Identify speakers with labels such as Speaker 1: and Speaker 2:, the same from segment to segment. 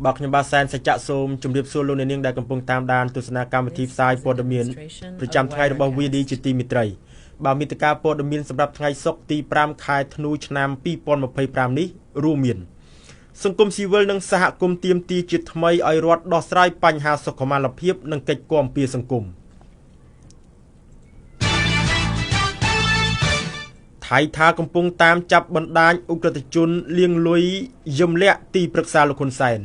Speaker 1: បាទខ្ញុំបាទសែនសច្ចៈសូមជម្រាបសួរលោកអ្នកនាងដែលកំពុងតាមដានទស្សនាកម្មវិធីផ្សាយព័ត៌មានប្រចាំថ្ងៃរបស់ VD ជាទីមេត្រីបាទមេតិការព័ត៌មានសម្រាប់ថ្ងៃសុក្រទី5ខែធ្នូឆ្នាំ2025នេះរួមមានសង្គមស៊ីវិលនិងសហគមន៍ទាមទារជាថ្មីឲ្យរដ្ឋដោះស្រាយបញ្ហាសុខុមាលភាពនិងកិច្ចគាំពារសង្គមថៃថាកំពុងតាមចាប់បណ្ដាញឧក្រិដ្ឋជនលាងលុយយមលាក់ទីប្រឹក្សាលោកហ៊ុនសែន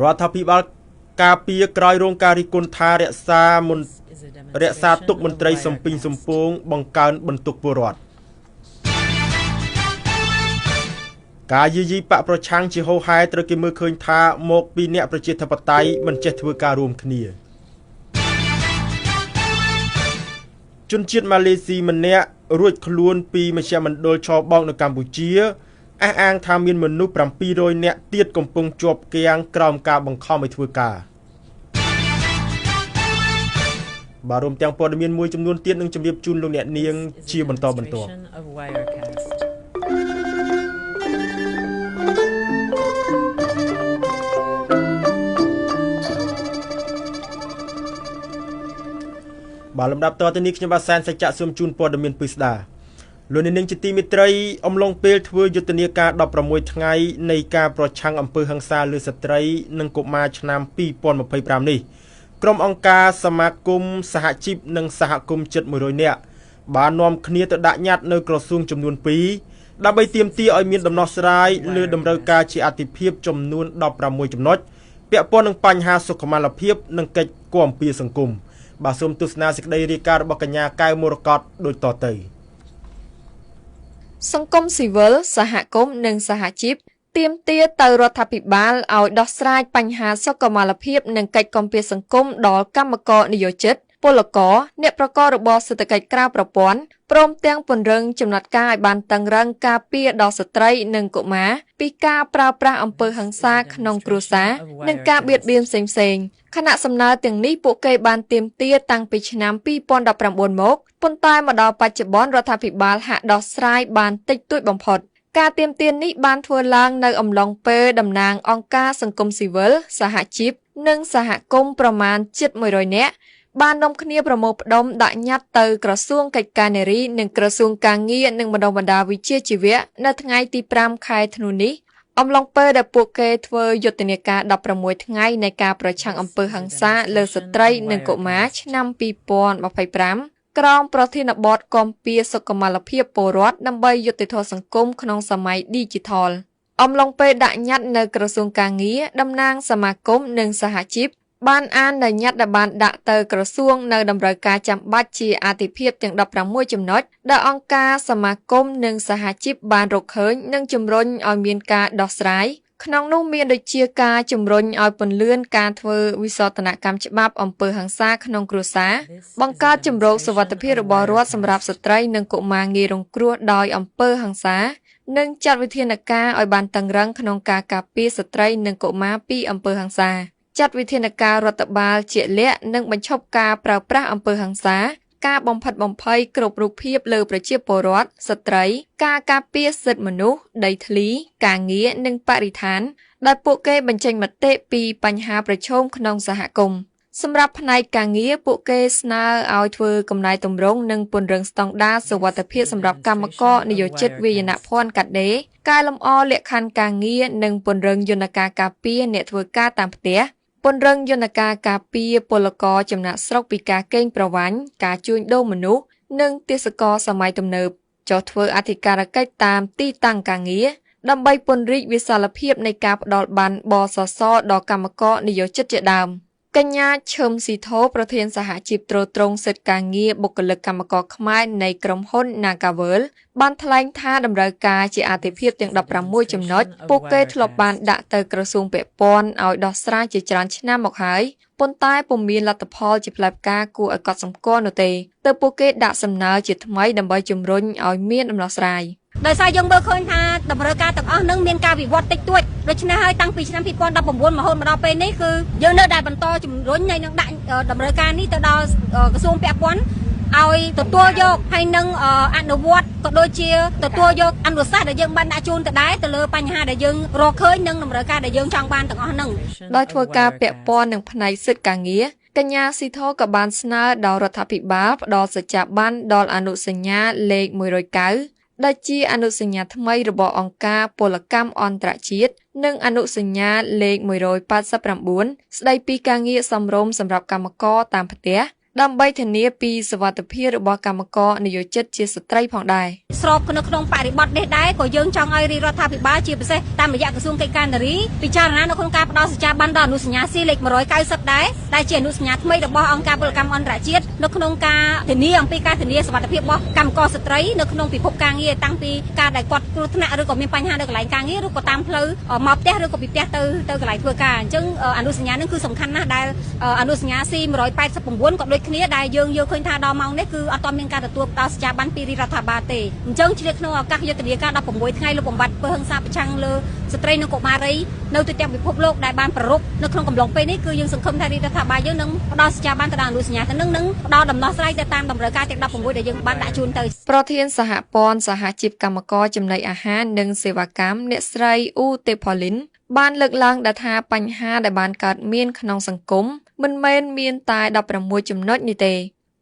Speaker 1: រដ្ឋាភិបាលការពារក្រោយរងការរិះគន់ថារក្សាទុកមន្ត្រីសំពីងសំពងបង្កើនបន្ទុកពលរដ្ឋការយាយីបកប្រឆាំងជាហោហែត្រូវគេមើលឃើញថាមកពីអ្នកប្រជាធិបតេយ្យមិនចេះធ្វើការរួមគ្នាជនជាតិម៉ាឡេស៊ីម្នាក់រួចខ្លួនពីមជ្ឈមណ្ឌលឆបោកនៅកម្ពុជាអះអាងថាមានមនុស្ស700នាក់ទៀតកំពុងជាប់គាំងក្រោមការបង្ខំឲ្យធ្វើការបាទរួមទាំងព័ត៌មានមួយចំនួនទៀតនឹងជម្រាបជូនលោកអ្នកនាងជាបន្តបន្ទាប់បាទលំដាប់តទៅនេះខ្ញុំបាទសែនសច្ចៈសូមជូនព័ត៌មានពិស្ដាលោកអ្នកនាងជាទីមេត្រីអំឡុងពេលធ្វើយុទ្ធនាការ16ថ្ងៃនៃការប្រឆាំងអំពើហិង្សាលើស្ត្រីនិងកុមារឆ្នាំ2025នេះក្រុមអង្គការសមាគមសហជីពនិងសហគមន៍ជិត100នាក់បាននាំគ្នាទៅដាក់ញត្តិនៅក្រសួងចំនួន2ដើម្បីទាមទារឲ្យមានដំណោះស្រាយលើតម្រូវការជាអាទិភាពចំនួន16ចំណុចពាក់ព័ន្ធនឹងបញ្ហាសុខុមាលភាពនិងកិច្ចគាំពារសង្គមបាទសូមទស្សនាសេចក្តីរាយការណ៍របស់កញ្ញាកែវមរកតដូចតទៅ
Speaker 2: សង្គមស៊ីវិលសហគមន៍និងសហជីពទាមទារទៅរដ្ឋាភិបាលឲ្យដោះស្រាយបញ្ហាសុខុមាលភាពនិងកិច្ចគាំពារសង្គមដល់កម្មករនិយោជិតពលករអ្នកប្រកបរបរសេដ្ឋកិច្ចក្រៅប្រព័ន្ធព្រមទាំងពង្រឹងចំណាត់ការឲ្យបានតឹងរ៉ឹងការពារដល់ស្ត្រីនិងកុមារពីការប្រើប្រាស់អំពើហិង្សាក្នុងគ្រួសារនិងការបៀតបៀនផ្សេងៗខណៈសំណើទាំងនេះពួកគេបានទាមទារតាំងពីឆ្នាំ2019មកប៉ុន្តែមកដល់បច្ចុប្បន្នរដ្ឋាភិបាលហាក់ដោះស្រាយបានតិចតួចបំផុតការទាមទារនេះបានធ្វើឡើងនៅអំឡុងពេលតំណាងអង្គការសង្គមស៊ីវិលសហជីពនិងសហគមន៍ប្រមាណជិត100នាក់បាននាំគ្នាប្រមូលផ្ដុំដាក់ញត្តិទៅក្រសួងកិច្ចការនារីនិងក្រសួងការងារនិងបណ្ដុះបណ្ដាលវិជ្ជាជីវៈនៅថ្ងៃទី5ខែធ្នូនេះអំឡុងពេលដែលពួកគេធ្វើយុទ្ធនាការ16ថ្ងៃនៃការប្រឆាំងអំពើហិង្សាលើស្ត្រីនិងកុមារឆ្នាំ2025ក្រោមប្រធានបទគាំពារសុខុមាលភាពពលរដ្ឋដើម្បីយុត្តិធម៌សង្គមក្នុងសម័យឌីជីថលអំឡុងពេលដាក់ញត្តិនៅក្រសួងការងារតំណាងសមាគមនិងសហជីពបានអាននៅញត្តិដែលបានដាក់ទៅក្រសួងនៅតម្រូវការចាំបាច់ជាអាទិភាពទាំង16ចំណុចដែលអង្គការសមាគមនិងសហជីពបានរកឃើញនិងជំរុញឲ្យមានការដោះស្រាយក្នុងនោះមានដូចជាការជំរុញឲ្យពន្លឿនការធ្វើវិសោធនកម្មច្បាប់អំពើហិង្សាក្នុងគ្រួសារបង្កើតជម្រកសុវត្ថិភាពរបស់រដ្ឋសម្រាប់ស្ត្រីនិងកុមារងាយរងគ្រោះដោយអំពើហិង្សានិងចាត់វិធានការឲ្យបានតឹងរ៉ឹងក្នុងការការពារស្ត្រីនិងកុមារពីអំពើហិង្សាចាត់វិធានការរដ្ឋបាលជាក់លាក់និងបញ្ឈប់ការប្រើប្រាស់អំពើហិង្សាការបំផិតបំភ័យគ្រប់រូបភាពលើប្រជាពលរដ្ឋស្ត្រីការការពារសិទ្ធិមនុស្សដីធ្លីការងារនិងបរិស្ថានដែលពួកគេបញ្ចេញមតិពីបញ្ហាប្រឈមក្នុងសហគមន៍សម្រាប់ផ្នែកការងារពួកគេស្នើឲ្យធ្វើកំណែទម្រង់និងពង្រឹងស្តង់ដារសុវត្ថិភាពសម្រាប់កម្មករនិយោជិតវាយនភ័ណ្ឌកាត់ដេរកែលម្អលក្ខខណ្ឌការងារនិងពង្រឹងយន្តការការពារអ្នកធ្វើការតាមផ្ទះពង្រឹងយន្តការការពារពលករចំណាកស្រុកពីការកេងប្រវ័ញ្ចការជួញដូរមនុស្សនិងទេសករសម័យទំនើបចុះធ្វើអធិការកិច្ចតាមទីតាំងការងារដើម្បីពង្រីកវិសាលភាពនៃការផ្ដល់ប័ណ្ណបសសដល់កម្មករនិយោជិតជាដើមកញ្ញាឈឹមស៊ីធោប្រធានសហជីពទ្រទ្រង់សិទ្ធិការងារបុគ្គលិកកម្មករខ្មែរនៃក្រុមហ៊ុន Nagaworld បានថ្លែងថាតម្រូវការជាអាទិភាពទាំង16ចំណុចពួកគេធ្លាប់បានដាក់ទៅក្រសួងពាក់ព័ន្ធឲ្យដោះស្រាយជាច្រើនឆ្នាំមកហើយប៉ុន្តែពុំមានលទ្ធផលជាផ្លូវការគួរឲ្យកត់សម្គាល់នោះទេទើបពួកគេដាក់សំណើជាថ្មីដើម្បីជំរុញឲ្យមានដំណោះស្រាយ
Speaker 3: ដោយសារយើងមើលឃើញថាតម្រូវការទាំងអស់នឹងមានការវិវត្តតិចតួចដូច្នេះហើយតាំងពីឆ្នាំ2019រហូតមកដល់ពេលនេះគឺយើងនៅតែបន្តជំរុញនិងដាក់តម្រូវការនេះទៅដល់ក្រសួងពាក់ព័ន្ធ ឲ្យទទួលយកហើយនឹងអនុវត្តក៏ដូចជាទទួលយកអនុសាសន៍ដែលយើងបានដាក់ជូនទៅដែរទៅលើបញ្ហាដែលយើងរកឃើញនិងតម្រូវការដែលយើងចង់បានទាំងអស់ហ្នឹង
Speaker 2: ដោយធ្វើការពាក់ព័ន្ធនឹងផ្នែកសិទ្ធិការងារកញ្ញាស៊ីធក៏បានស្នើដល់រដ្ឋាភិបាលផ្ដល់សច្ចាប័នដល់អនុសញ្ញាលេខ190ដែលជាអនុសញ្ញាថ្មីរបស់អង្គការពលកម្មអន្តរជាតិនិងអនុសញ្ញាលេខ189ស្ដីពីការងារសមរម្យសម្រាប់កម្មករតាមផ្ទះដើម្បីធានាពីសុវត្ថិភាពរបស់កម្មករនិយោជិតជាស្ត្រីផងដែរ
Speaker 3: ស្របនៅក្នុងបរិបទនេះដែរក៏យើងចង់ឲ្យរាជរដ្ឋាភិបាលជាពិសេសតាមរយៈក្រសួងកិច្ចការនារីពិចារណានៅក្នុងការផ្ដល់សច្ចាប័នដល់អនុសញ្ញា C លេខ190ដែរដែលជាអនុសញ្ញាថ្មីរបស់អង្គការពលកម្មអន្តរជាតិនៅក្នុងការធានាអំពីការធានាសុវត្ថិភាពរបស់កម្មករស្ត្រីនៅក្នុងពិភពការងារតាំងពីការដែលគាត់គ្រោះថ្នាក់ឬក៏មានបញ្ហានៅកន្លែងការងារឬក៏តាមផ្លូវមកផ្ទះឬក៏ពីផ្ទះទៅកន្លែងធ្វើការអញ្ចឹងអនុសញ្ញានឹងគឺសំខាន់ណាស់ដែលអនុសញ្ញា C 189ក៏ដូចគ្នាដែលយើងយល់ឃើញថាដល់ម៉ោងនេះគឺអត់ទាន់មានការទទួលផ្ដល់សច្ចាប័នពីរាជរដ្ឋាភិបាលទេអញ្ចឹងឆ្លៀតក្នុងឱកាសយុទ្ធនាការ16ថ្ងៃលុបបំបាត់អំពើហិង្សាប្រឆាំងលើស្ត្រីនិងកុមារីនៅទូទាំងពិភពលោកដែលបានប្រារព្ធនៅក្នុងកំឡុងពេលនេះគឺយើងសង្ឃឹមថារាជរដ្ឋាភិបាលយើងនឹងផ្ដល់សច្ចាប័នទៅដល់អនុសញ្ញាទៅនឹងផ្ដល់ដំណោះស្រាយទៅតាមតម្រូវការទាំង16ដែលយើងបានដាក់ជូនទៅ
Speaker 2: ប្រធានសហព័ន្ធសហជីពកម្មករចំណីអាហារនិងសេវាកម្មអ្នកស្រីអ៊ូទេផូលីនបានលើកឡើងដែលថាបញ្ហាដែលបានកើតមានក្នុងសង្គមមិនមែនមានតែ16ចំណុចនេះទេ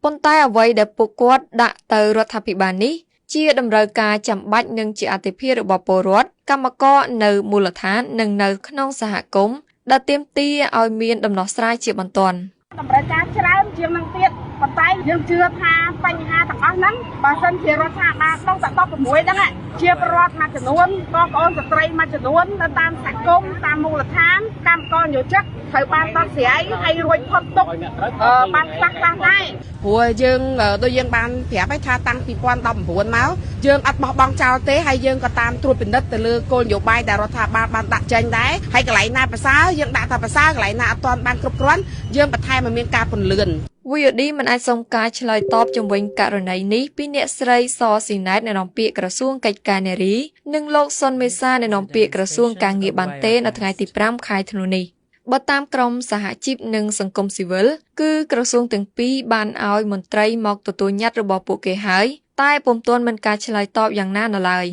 Speaker 2: ប៉ុន្តែអ្វីដែលពួកគាត់ដាក់ទៅរដ្ឋាភិបាលនេះជាតម្រូវការចាំបាច់និងជាអាទិភាពរបស់ពលរដ្ឋកម្មករនៅមូលដ្ឋាននិងនៅក្នុងសហគមន៍ដែលទាមទារឲ្យមានដំណោះស្រាយជាបន្ទាន់
Speaker 4: តម្រូវការច្រើនជាងនឹងទៀតប៉ុន្តែយើងជឿថាបញ្ហាទាំងអស់ហ្នឹងបើសិនជារដ្ឋាភិបាលក្នុងតែ16ហ្នឹងជាពលរដ្ឋមួយចំនួនបងប្អូនស្ត្រីមួយចំនួននៅតាមសហគមន៍តាមមូលដ្ឋានកម្មករនិយោជិតត្រូវបានដោះស្រាយហើយរួចផុតទុក្ខបានខ្លះៗដែរ
Speaker 5: ព្រោះយើងដូចយើងបានប្រាប់ហើយថាតាំង2019មកយើងអត់បោះបង់ចោលទេហើយយើងក៏តាមត្រួតពិនិត្យទៅលើគោលនយោបាយដែលរដ្ឋាភិបាលបានដាក់ចេញដែរហើយកន្លែងណាប្រសើរយើងដាក់ថាប្រសើរកន្លែងណាអត់ទាន់បានគ្រប់គ្រាន់យើងបន្ថែមឲ្យមានការពន្លឿន
Speaker 2: VOD មិនអាចសុំការឆ្លើយតបជំវិញករណីនេះពីអ្នកស្រីសស៊ីណែតអ្នកនាំពាក្យក្រសួងកិច្ចការនារីនិងលោកសុនមេសាអ្នកនាំពាក្យក្រសួងការងារបានទេនៅថ្ងៃទី5ខែធ្នូនេះបើតាមក្រមសហជីពនិងសង្គមស៊ីវិលគឺក្រសួងទាំងពីរបានឲ្យមន្ត្រីមកទទួលញត្តិរបស់ពួកគេហើយតែពុំទាន់មានការឆ្លើយតបយ៉ាងណានៅឡើយ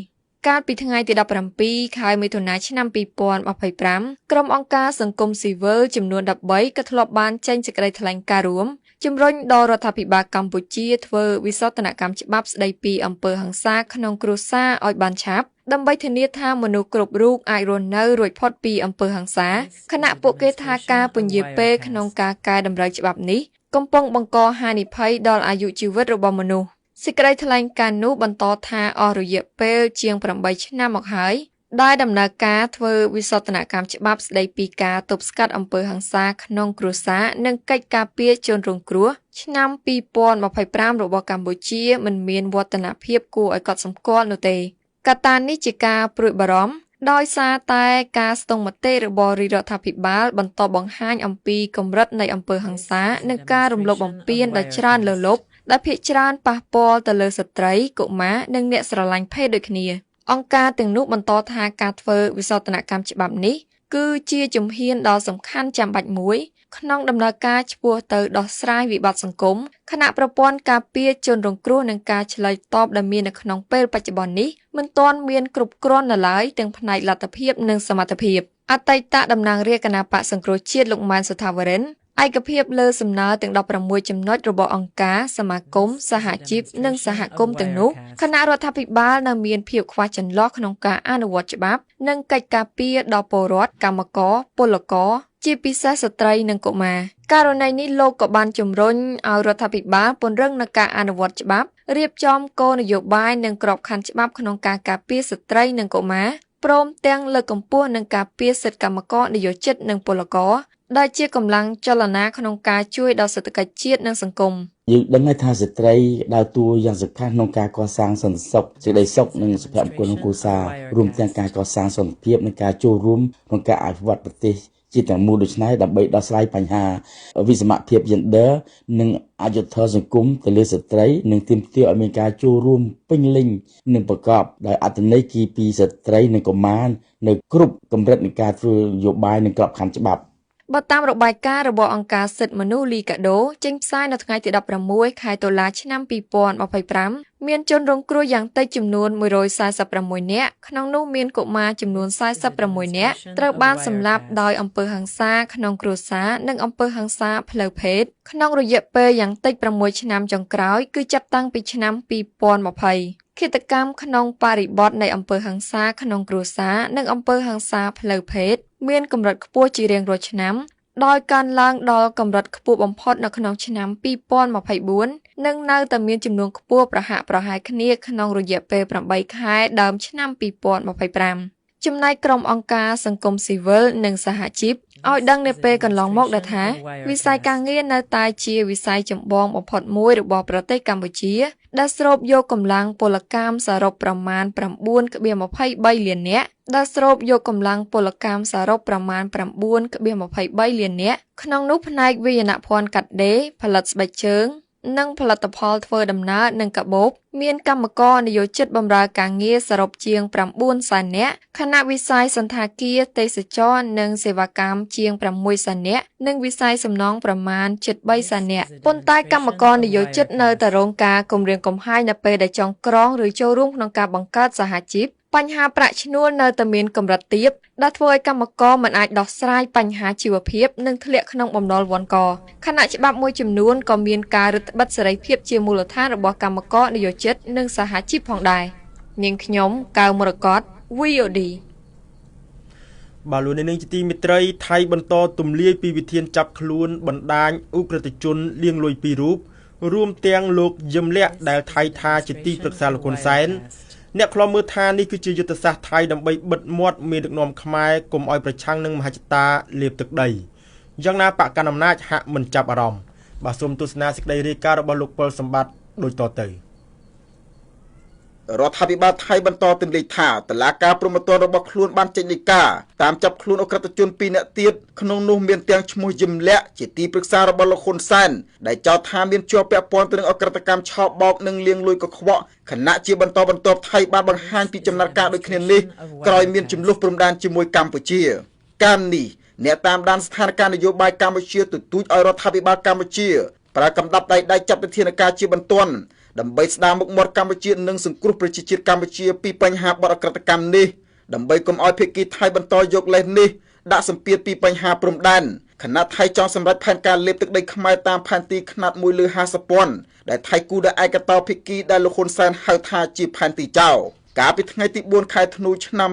Speaker 2: កាលពីថ្ងៃទី17ខែមិថុនាឆ្នាំ2025ក្រុមអង្គការសង្គមស៊ីវិលចំនួន13ក៏ធ្លាប់បានចេញសេចក្តីថ្លែងការណ៍រួមជំរុញដល់រដ្ឋាភិបាលកម្ពុជាធ្វើវិសោធនកម្មច្បាប់ស្តីពីអំពើហិង្សាក្នុងគ្រួសារឲ្យបានឆាប់ដើម្បីធានាថាមនុស្សគ្រប់រូបអាចរស់នៅរួចផុតពីអំពើហិង្សាខណៈពួកគេថាការពន្យាពេលក្នុងការកែតម្រូវច្បាប់នេះកំពុងបង្កហានិភ័យដល់អាយុជីវិតរបស់មនុស្សសេចក្តីថ្លែងការណ៍នោះបន្តថាអស់រយៈពេលជាង8ឆ្នាំមកហើយដែលដំណើរការធ្វើវិសោធនកម្មច្បាប់ស្តីពីការទប់ស្កាត់អំពើហិង្សាក្នុងគ្រួសារនិងកិច្ចការពារជនរងគ្រោះឆ្នាំ2025របស់កម្ពុជាមិនមានវឌ្ឍនភាពគួរឲ្យកត់សម្គាល់នោះទេកត្តានេះជាការព្រួយបារម្ភដោយសារតែការស្ទង់មតិរបស់រាជរដ្ឋាភិបាលបន្តបង្ហាញអំពីកម្រិតនៃអំពើហិង្សានិងការរំលោភបំពានដ៏ច្រើនលើសលប់ដែលភាគច្រើនប៉ះពាល់ទៅលើស្ត្រីកុមារនិងអ្នកស្រឡាញ់ភេទដូចគ្នាអង្គការទាំងនោះបន្តថាការធ្វើវិសោធនកម្មច្បាប់នេះគឺជាជំហានដ៏សំខាន់ចាំបាច់មួយក្នុងដំណើរការឆ្ពោះទៅដោះស្រាយវិបត្តិសង្គមខណៈប្រព័ន្ធការពារជនរងគ្រោះនិងការឆ្លើយតបដែលមាននៅក្នុងពេលបច្ចុប្បន្ននេះមិនទាន់មានគ្រប់គ្រាន់នៅឡើយទាំងផ្នែកលទ្ធភាពនិងសមត្ថភាពអតីតតំណាងរាស្ត្រគណបក្សសង្គ្រោះជាតិលោកម៉ែនសុថាវរិនឯកភាពលើសំណើទាំង16ចំណុចរបស់អង្គការសមាគមសហជីពនិងសហគមន៍ទាំងនោះខណៈរដ្ឋាភិបាលនៅមានភាពខ្វះចន្លោះក្នុងការអនុវត្តច្បាប់និងកិច្ចការពារដល់ពលរដ្ឋកម្មករពលករជាពិសេសស្ត្រីនិងកុមារករណីនេះលោកក៏បានជំរុញឲ្យរដ្ឋាភិបាលពង្រឹងនូវការអនុវត្តច្បាប់រៀបចំគោលនយោបាយនិងក្របខ័ណ្ឌច្បាប់ក្នុងការការពារស្ត្រីនិងកុមារព្រមទាំងលើកកម្ពស់និងការពារសិទ្ធិកម្មករនិយោជិតនិងពលករដែលជាកម្លាំងចលនាក្នុងការជួយដល់សេដ្ឋកិច្ចជាតិនិងសង្គម
Speaker 6: យើងដឹងហើយថាស្ត្រីដើរតួយ៉ាងសំខាន់ក្នុងការកសាងសន្តិសុខសេចក្តីសុខនិងសុភមង្គលក្នុងគ្រួសាររួមទាំងការកសាងសន្តិភាពនិងការចូលរួមក្នុងការអភិវឌ្ឍប្រទេសជាតិទាំងមូលដូច្នេះដើម្បីដោះស្រាយបញ្ហាវិសមភាព gender និងអយុត្តិធម៌សង្គមទៅលើស្ត្រីនិងទាមទារឲ្យមានការចូលរួមពេញលេញនិងប្រកបដោយអត្ថន័យគីពីស្ត្រីនិងកុមារនៅគ្រប់កម្រិតនៃការធ្វើនយោបាយនិងក្របខ័ណ្ឌច្បាប់
Speaker 2: បើតាមរបាយការណ៍របស់អង្គការសិទ្ធិមនុស្សលីកាដូចេញផ្សាយនៅថ្ងៃទី16ខែតុលាឆ្នាំ2025មានជនរងគ្រោះយ៉ាងតិចចំនួន146នាក់ក្នុងនោះមានកុមារចំនួន46នាក់ត្រូវបានសម្លាប់ដោយអំពើហិង្សាក្នុងគ្រួសារនិងអំពើហិង្សាផ្លូវភេទក្នុងរយៈពេលយ៉ាងតិច6ឆ្នាំចុងក្រោយគឺចាប់តាំងពីឆ្នាំ2020ឃាតកម្មក្នុងបរិបទនៃអំពើហិង្សាក្នុងគ្រួសារនិងអំពើហិង្សាផ្លូវភេទមានកម្រិតខ្ពស់ជារៀងរាល់ឆ្នាំដោយកើនឡើងដល់កម្រិតខ្ពស់បំផុតនៅក្នុងឆ្នាំ2024និងនៅតែមានចំនួនខ្ពស់ប្រហាក់ប្រហែលគ្នាក្នុងរយៈពេល8ខែដើមឆ្នាំ2025ចំណែកក្រុមអង្គការសង្គមស៊ីវិលនិងសហជីពឲ្យដឹងនៅពេលកន្លងមកដែលថាវិស័យការងារនៅតែជាវិស័យចម្បងបំផុតមួយរបស់ប្រទេសកម្ពុជាដែលស្រូបយកកម្លាំងពលកម្មសរុបប្រមាណ 9.23 លាននាក់ដែលស្រូបយកកម្លាំងពលកម្មសរុបប្រមាណ 9.23 លាននាក់ក្នុងនោះផ្នែកវាយនភ័ណ្ឌកាត់ដេរផលិតស្បែកជើងនិងផលិតផលធ្វើដំណើរនិងកាបូបមានកម្មករនិយោជិតបម្រើការងារសរុបជាង9សែននាក់ខណៈវិស័យសណ្ឋាគារទេសចរណ៍និងសេវាកម្មជាង6សែននាក់និងវិស័យសំណង់ប្រមាណជិត3សែននាក់ប៉ុន្តែកម្មករនិយោជិតនៅតែរងការគំរាមកំហែងនៅពេលដែលចង់ក្រងឬចូលរួមក្នុងការបង្កើតសហជីពបញ្ហាប្រាក់ឈ្នួលនៅតែមានកម្រិតទាបដែលធ្វើឲ្យកម្មករមិនអាចដោះស្រាយបញ្ហាជីវភាពនិងធ្លាក់ក្នុងបំណុលវ័ណ្ឌកខណៈច្បាប់មួយចំនួនក៏មានការរឹតត្បិតសេរីភាពជាមូលដ្ឋានរបស់កម្មករនិយោជិតនិងសហជីពផងដែរនាងខ្ញុំកៅមរកត VOD
Speaker 1: បាទលោកនាងជាទីមេត្រីថៃបន្តទម្លាយពីវិធានចាប់ខ្លួនបណ្ដាញឧក្រិដ្ឋជនលាងលុយពីររូបរួមទាំងលោកយឹមលក្ខដែលថៃថាជាទីប្រឹក្សាលោកហ៊ុនសែនអ្នកខ្លំមើលថានេះគឺជាយុទ្ធសាស្ត្រថៃដើម្បីបិទមាត់មេដឹកនាំខ្មែរកុំឲ្យប្រឆាំងនឹងមហិច្ឆតាលេបទឹកដីយ៉ាងណាបកកណ្ដាលអំណាចហាក់មិនចាប់អារម្មណ៍បាទសូមទស្សនាសេចក្តីរាយការណ៍របស់លោកពលសម្បត្តិដូចតទៅ
Speaker 7: រដ្ឋាភិបាលថៃបន្តទម្លាយថាតឡាការព្រហ្មទណ្ឌរបស់ខ្លួនបានចេញដីកាតាមចាប់ខ្លួនអក្រិតជន2នាក់ទៀតក្នុងនោះមានទាំងឈ្មោះយឹមលក្ខជាទីប្រឹក្សារបស់លោកហ៊ុនសែនដែលចោទថាមានជាប់ពាក់ព័ន្ធទៅនឹងអក្រិតកម្មឆោបោកនិងលាងលុយកខ្វក់ខណៈជាបន្តបន្ទាប់ថៃបានបង្ហាញពីចំណាត់ការដូចគ្នានេះក្រោយមានចំនួនព្រំដែនជាមួយកម្ពុជាការនេះអ្នកតាមដានស្ថានភាពនយោបាយកម្ពុជាទទូចឲ្យរដ្ឋាភិបាលកម្ពុជាប្រើកំដាប់ដៃចាត់វិធានការជាបន្ទាន់ដើម្បីស្ដារមុខមាត់កម្ពុជានិងសង្គ្រោះប្រជាជាតិកម្ពុជាពីបញ្ហាបទអក្រិតកម្មនេះដើម្បីកុំឲ្យភាគីថៃបន្តយកលេសនេះដាក់សម្ពាធពីបញ្ហាព្រំដែនខណៈថៃចង់សម្រេចផែនការលេបទឹកដីខ្មែរតាមផែនទីខ្នាត1លើ50ពាន់ដែលថៃគូដោយឯកតោភាគីដែលលោកហ៊ុនសែនហៅថាជាផែនទីចោលកាលពីថ្ងៃទី4ខែធ្នូឆ្នាំ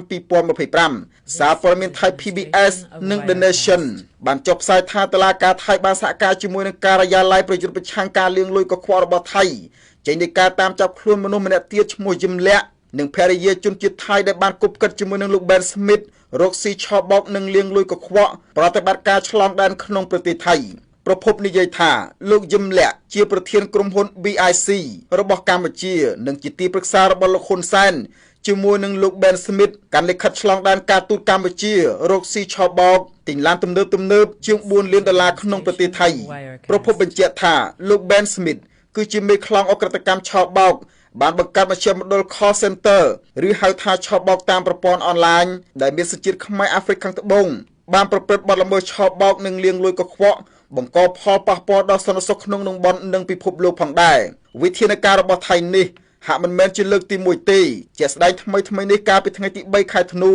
Speaker 7: 2025សារព័ត៌មានថៃ PBS និង The Nation បានចុះផ្សាយថាតឡាការថៃបានសហការជាមួយនឹងការិយាល័យប្រយុទ្ធប្រឆាំងការលាងលុយកខ្វក់របស់ថៃចេញនៃការតាមចាប់ខ្លួនមនុស្សម្នាក់ទៀតឈ្មោះយឹមលក្ខនិងភរិយាជនជាតិថៃដែលបានគប់គិតជាមួយនឹងលោក Ben Smith រកស៊ីឆបោកនិងលាងលុយកខ្វក់ប្រតិបត្តិការឆ្លងដែនក្នុងប្រទេសថៃប្រភពនិយាយថាលោកយឹមលក្ខជាប្រធានក្រុមហ៊ុន BIC របស់កម្ពុជានិងជាទីប្រឹក្សារបស់លោកហ៊ុនសែនជាមួយនឹងលោក Ben Smith កាន់លិខិតឆ្លងដែនការទូតកម្ពុជារកស៊ីឆបោកទិញឡានទំនើបជាង4លានដុល្លារក្នុងប្រទេសថៃប្រភពបញ្ជាក់ថាលោក Ben Smith គឺជាមេខ្លោងអក្រិតកម្មឆបោកបានបង្កើតមជ្ឈមណ្ឌល call center ឬហៅថាឆបោកតាមប្រព័ន្ធអនឡាញដែលមានសញ្ជាតិខ្មែរអាហ្វ្រិកខាងត្បូងបានប្រព្រឹត្តបទល្មើសឆបោកនិងលាងលុយកខ្វក់បង្កផលប៉ះពាល់ដល់សន្តិសុខក្នុងតំបន់និងពិភពលោកផងដែរវិធានការរបស់ថៃនេះហាក់មិនមែនជាលើកទី1ទេជាស្ដែងថ្មីនេះកាលពីថ្ងៃទី3ខែធ្នូ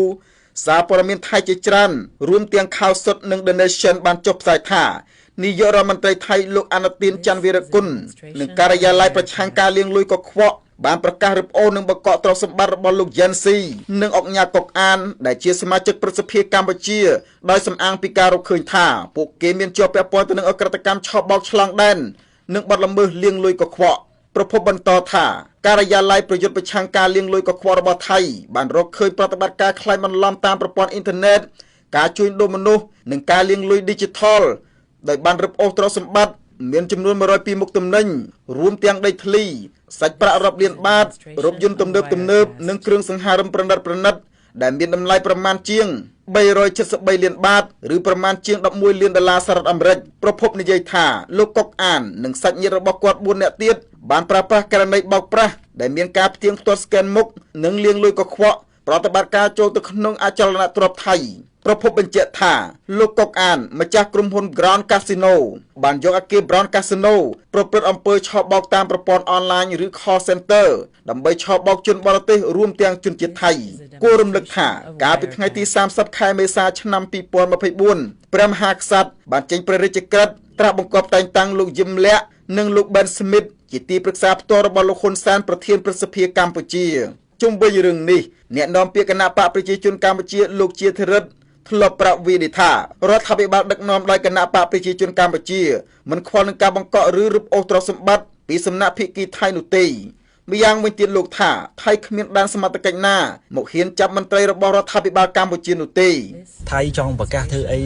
Speaker 7: សារព័ត៌មានថៃជាច្រើនរួមទាំងខៅសុតនិង The Nation បានចុះផ្សាយថានាយករដ្ឋមន្ត្រីថៃលោកអានុទីនច័ន្ទវីរគុណនិងការិយាល័យប្រឆាំងការលាងលុយកខ្វក់បានប្រកាសរឹបអូសនិងបង្កកទ្រព្យសម្បត្តិរបស់លោកយ៉ែនស៊ីនិងអុកញ៉ាកុកអានដែលជាសមាជិកព្រឹទ្ធសភាកម្ពុជាដោយសំអាងពីការរកឃើញថាពួកគេមានជាប់ពាក់ព័ន្ធទៅនឹងអក្រិតកម្មឆបោកឆ្លងដែននិងបទល្មើសលាងលុយកខ្វក់ប្រភពបន្តថាការិយាល័យប្រយុទ្ធប្រឆាំងការលាងលុយកខ្វក់របស់ថៃបានរកឃើញប្រតិបត្តិការក្លែងបន្លំតាមប្រព័ន្ធអ៊ីនធឺណិតការជួញដូរមនុស្សនិងការលាងលុយឌីជីថលដោយបានរឹបអូសទ្រព្យសម្បត្តិមានចំនួន102មុខទំនិញរួមទាំងដីធ្លីសាច់ប្រាក់រាប់លានបាតរថយន្តទំនើបនិងគ្រឿងសង្ហារិមប្រណិតៗដែលមានតម្លៃប្រមាណជាង373លានបាតឬប្រមាណជាង11លានដុល្លារសហរដ្ឋអាមេរិកប្រភពនិយាយថាលោកកុកអាននិងសាច់ញាតិរបស់គាត់4នាក់ទៀតបានប្រើប្រាស់ករណីបោកប្រាស់ដែលមានការផ្ទៀងផ្ទាត់ស្កេនមុខនិងលាងលុយកខ្វក់ប្រតិបត្តិការចូលទៅក្នុងអចលនទ្រព្យថៃ ប្រភពបញ្ជាក់ថាលោកកុកអានម្ចាស់ក្រុមហ៊ុន Grand Casino បានយកអគារ Grand Casino ប្រព្រឹត្តអំពើឆបោកតាមប្រព័ន្ធអនឡាញឬ Call Center ដើម្បីឆបោកជនបរទេសរួមទាំងជនជាតិថៃគួររំលឹកថាកាលពីថ្ងៃទី30ខែមេសាឆ្នាំ2024ព្រះមហាក្សត្របានចេញព្រះរាជក្រឹត្យត្រាស់បង្គាប់តែងតាំងលោកយឹមលក្ខណ៍និងលោក Ben Smith ជាទីប្រឹក្សាផ្ទាល់របស់លោកហ៊ុនសែនប្រធានព្រឹទ្ធសភាកម្ពុជាជុំវិញរឿងនេះអ្នកនាំពាក្យគណបក្សប្រជាជនកម្ពុជាលោកជាធិរិទ្ធធ្លាប់ប្រាប់វីឌីថារដ្ឋាភិបាលដឹកនាំដោយគណបក្សប្រជាជនកម្ពុជាមិនខ្វល់នឹងការបង្កក់ឬរឹបអូសទ្រព្យសម្បត្តិពីសំណាក់ភាគីថៃនោះទេម្យ៉ាងវិញទៀតលោកថាថៃគ្មានដែនសមត្ថកិច្ចណាមកហ៊ានចាប់មន្ត្រីរបស់រដ្ឋាភិបាលកម្ពុជានោះទេ
Speaker 8: ថៃចង់ប្រកាសធ្វើអី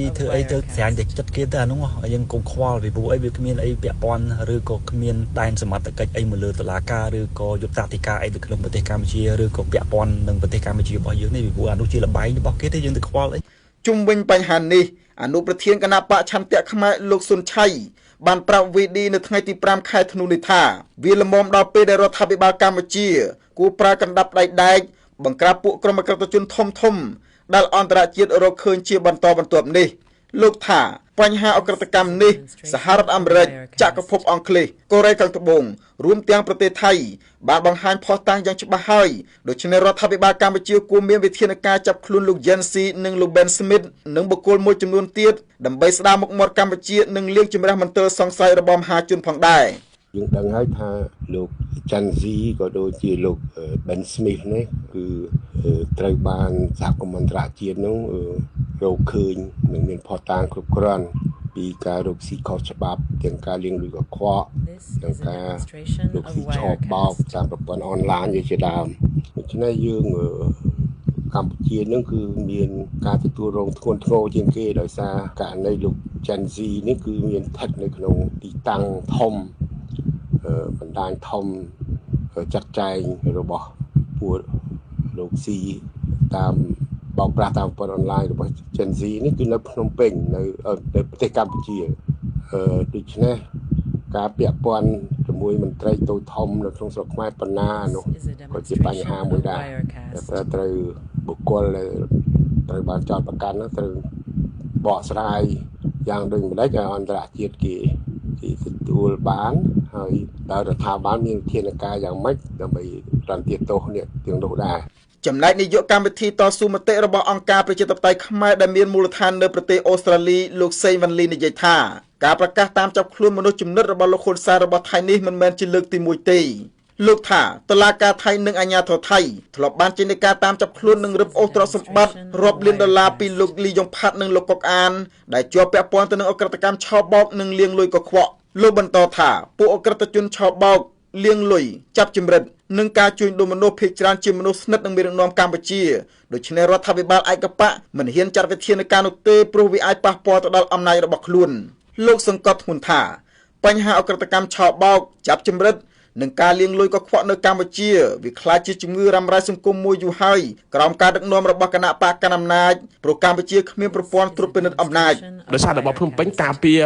Speaker 8: ទៅស្រាញតែចិត្តគេទៅអានោះយើងកុំខ្វល់ពីព្រោះអីវាគ្មានអីពាក់ព័ន្ធឬក៏គ្មានដែនសមត្ថកិច្ចអីមកលើតុលាការឬក៏យុត្តាធិការអីទៅក្នុងប្រទេសកម្ពុជាឬក៏ពាក់ព័ន្ធនឹងប្រទេសកម្ពុជារបស់យើងនេះពីព្រោះអានោះជាល្បែងរបស់គេទេយើងទៅខ្វល់អី
Speaker 7: ជុំវិញបញ្ហានេះអនុប្រធានគណបក្សឆន្ទៈខ្មែរលោកសុនឆៃបានប្រាប់វីឌីនៅថ្ងៃទី5ខែធ្នូនេះថាវាល្មមដល់ពេលដែលរដ្ឋាភិបាលកម្ពុជាគួរប្រើកណ្ដាប់ដៃដែកបង្ក្រាបពួកក្រុមអក្រិតជនធំៗដែលអន្តរជាតិរកឃើញជាបន្តបន្ទាប់នេះលោកថាបញ្ហាអក្រិតកម្មនេះសហរដ្ឋអាមេរិកចក្រភពអង់គ្លេសកូរ៉េខាងត្បូងរួមទាំងប្រទេសថៃបានបង្ហាញភស្តុតាងយ៉ាងច្បាស់ហើយដូច្នេះរដ្ឋាភិបាលកម្ពុជាគួរមានវិធានការចាប់ខ្លួនលោក Jensi និងលោក Ben Smith និងបុគ្គលមួយចំនួនទៀតដើម្បីស្ដារមុខមាត់កម្ពុជានិងលាងជម្រះមន្ទិលសង្ស័យរបស់មហាជនផងដែរ
Speaker 9: យើងដឹងហើយថាលោក Jansi ក៏ដូចជាលោក Ben Smith នេះគឺត្រូវបានសហគមន៍អន្តរជាតិនោះរកឃើញនិងមានភស្តុតាងគ្រប់គ្រាន់ពីការរកស៊ីខុសច្បាប់ទាំងការលាងលុយកខ្វក់ទាំងការរកស៊ីឆបោកតាមប្រព័ន្ធអនឡាញជាដើមដូច្នេះយើងកម្ពុជានឹងគឺមានការទទួលរងធ្ងន់ធ្ងរជាងគេដោយសារករណីលោក Jansi នេះគឺមានស្ថិតនៅក្នុងទីតាំងធំបណ្ដាញធំចាត់ចែងរបស់ពួកលោកស៊ីតាមបោកប្រាស់តាមប្រព័ន្ធអនឡាញរបស់ Gen Z នេះគឺនៅភ្នំពេញនៅប្រទេសកម្ពុជាដូច្នេះការពាក់ព័ន្ធជាមួយមន្ត្រីតូចធំនៅក្នុងស្រុកខ្មែរប៉ុណ្ណានោះក៏ជាបញ្ហាមួយដែរតែត្រូវបុគ្គលដែលត្រូវបានចោទប្រកាន់នោះត្រូវបកស្រាយយ៉ាងដូចម្តេចឲ្យអន្តរជាតិគេទទួលបានហើយដល់រដ្ឋាភិបាលមានវិធានការយ៉ាងម៉េចដើម្បីរំលាយទោសអ្នកទាំងនោះដែរ
Speaker 7: ចំណែកនាយកកម្មវិធីតស៊ូមតិរបស់អង្គការប្រជាធិបតេយ្យខ្មែរដែលមានមូលដ្ឋាននៅប្រទេសអូស្ត្រាលីលោកសេងវ៉ាន់លីនិយាយថាការប្រកាសតាមចាប់ខ្លួនមនុស្សជំនិតរបស់លោកហ៊ុនសែនរបស់ថៃនេះមិនមែនជាលើកទី1ទេលោកថាតុលាការថៃនិងអាជ្ញាធរថៃធ្លាប់បានចេញដីកាតាមចាប់ខ្លួននិងរឹបអូសទ្រព្យសម្បត្តិរាប់លានដុល្លារពីលោកលីយ៉ុងផាត់និងលោកកុកអានដែលជាប់ពាក់ព័ន្ធទៅនឹងអក្រិតកម្មឆបោកនិងលាងលុយកខ្វក់លោកបន្តថាពួកអក្រិតជនឆបោកលាងលុយចាប់ជំរិតនិងការជួញដូរមនុស្សភាគច្រើនជាមនុស្សស្និទ្ធនឹងមេដឹកនាំកម្ពុជាដូច្នេះរដ្ឋាភិបាលឯកបក្សមិនហ៊ានចាត់វិធានការនោះទេព្រោះវាអាចប៉ះពាល់ទៅដល់អំណាចរបស់ខ្លួនលោកសង្កត់ធ្ងន់ថាបញ្ហាអក្រិតកម្មឆបោកចាប់ជំរិតនិងការលាងលុយកខ្វក់នៅកម្ពុជាវាក្លាយជាជំងឺរ៉ាំរ៉ៃសង្គមមួយយូរហើយក្រោមការដឹកនាំរបស់គណបក្សកាន់អំណាចព្រោះកម្ពុជាគ្មានប្រព័ន្ធត្រួតពិនិត្យអំណាច
Speaker 10: ដោយសាររបបភ្នំពេញការពារ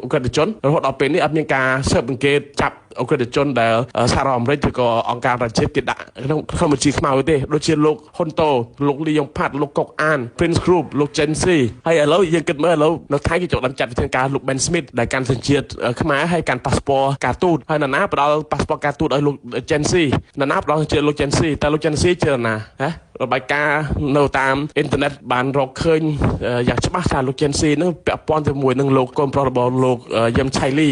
Speaker 10: អក្រិតជនរហូតដល់ពេលនេះអត់មានការស៊ើបអង្កេតចាប់អក្រិតជនដែលសហរដ្ឋអាមេរិកឬក៏អង្គការប្រជាជាតិគេដាក់ក្នុងបញ្ជីខ្មៅទេដូចជាលោកហ៊ុនតូលោកលីយ៉ុងផាត់លោកកុកអាន Prince Group លោក Jensi ហើយឥឡូវយើងគិតមើលឥឡូវនៅថៃគេចូលដល់ចាត់វិធានការលោក Ben Smith ដែលកាន់សញ្ជាតិខ្មែរហើយកាន់ប៉ាសពតការទូតហើយនរណាផ្ដល់ប៉ាសពតការទូតឲ្យលោក Jensi នរណាផ្ដល់សញ្ជាតិលោក Jensi តែលោក Jensi ជានរណាហ៎របាយការណ៍នៅតាមអ៊ីនធឺណិតបានរកឃើញយ៉ាងច្បាស់ថាលោក Jensi នឹងពាក់ព័ន្ធជាមួយនឹងលោកកូនប្រុសរបស់លោកយឹមឆៃលី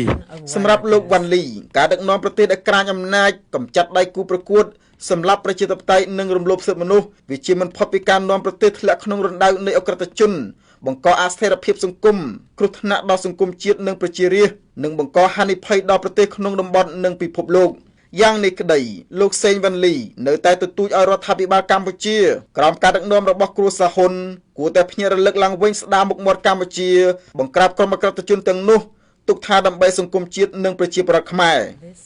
Speaker 7: សម្រាប់លោកវ៉ាន់លីការដឹកនាំប្រទេសដែលក្រាញអំណាចកម្ចាត់ដៃគូប្រកួតសម្រាប់ប្រជាធិបតេយ្យនិងរំលោភសិទ្ធិមនុស្សវាជាមិនផុតពីការនាំប្រទេសធ្លាក់ក្នុងរណ្ដៅនៃអក្រិតជនបង្កអស្ថិរភាពសង្គមគ្រោះថ្នាក់ដល់សង្គមជាតិនិងប្រជារាស្ត្រនិងបង្កហានិភ័យដល់ប្រទេសក្នុងតំបន់និងពិភពលោកយ៉ាងនេះក្តីលោកសេងវ៉ាន់លីនៅតែទទូចឲ្យរដ្ឋាភិបាលកម្ពុជាក្រោមការដឹកនាំរបស់គ្រួសារហ៊ុនគួរតែភ្ញាក់រលឹកឡើងវិញស្ដារមុខមាត់កម្ពុជាបង្ក្រាបក្រុមអក្រិតជនទាំងនោះទុកថាដើម្បីសង្គមជាតិនិងប្រជាប្រដ្ឋខ្មែរ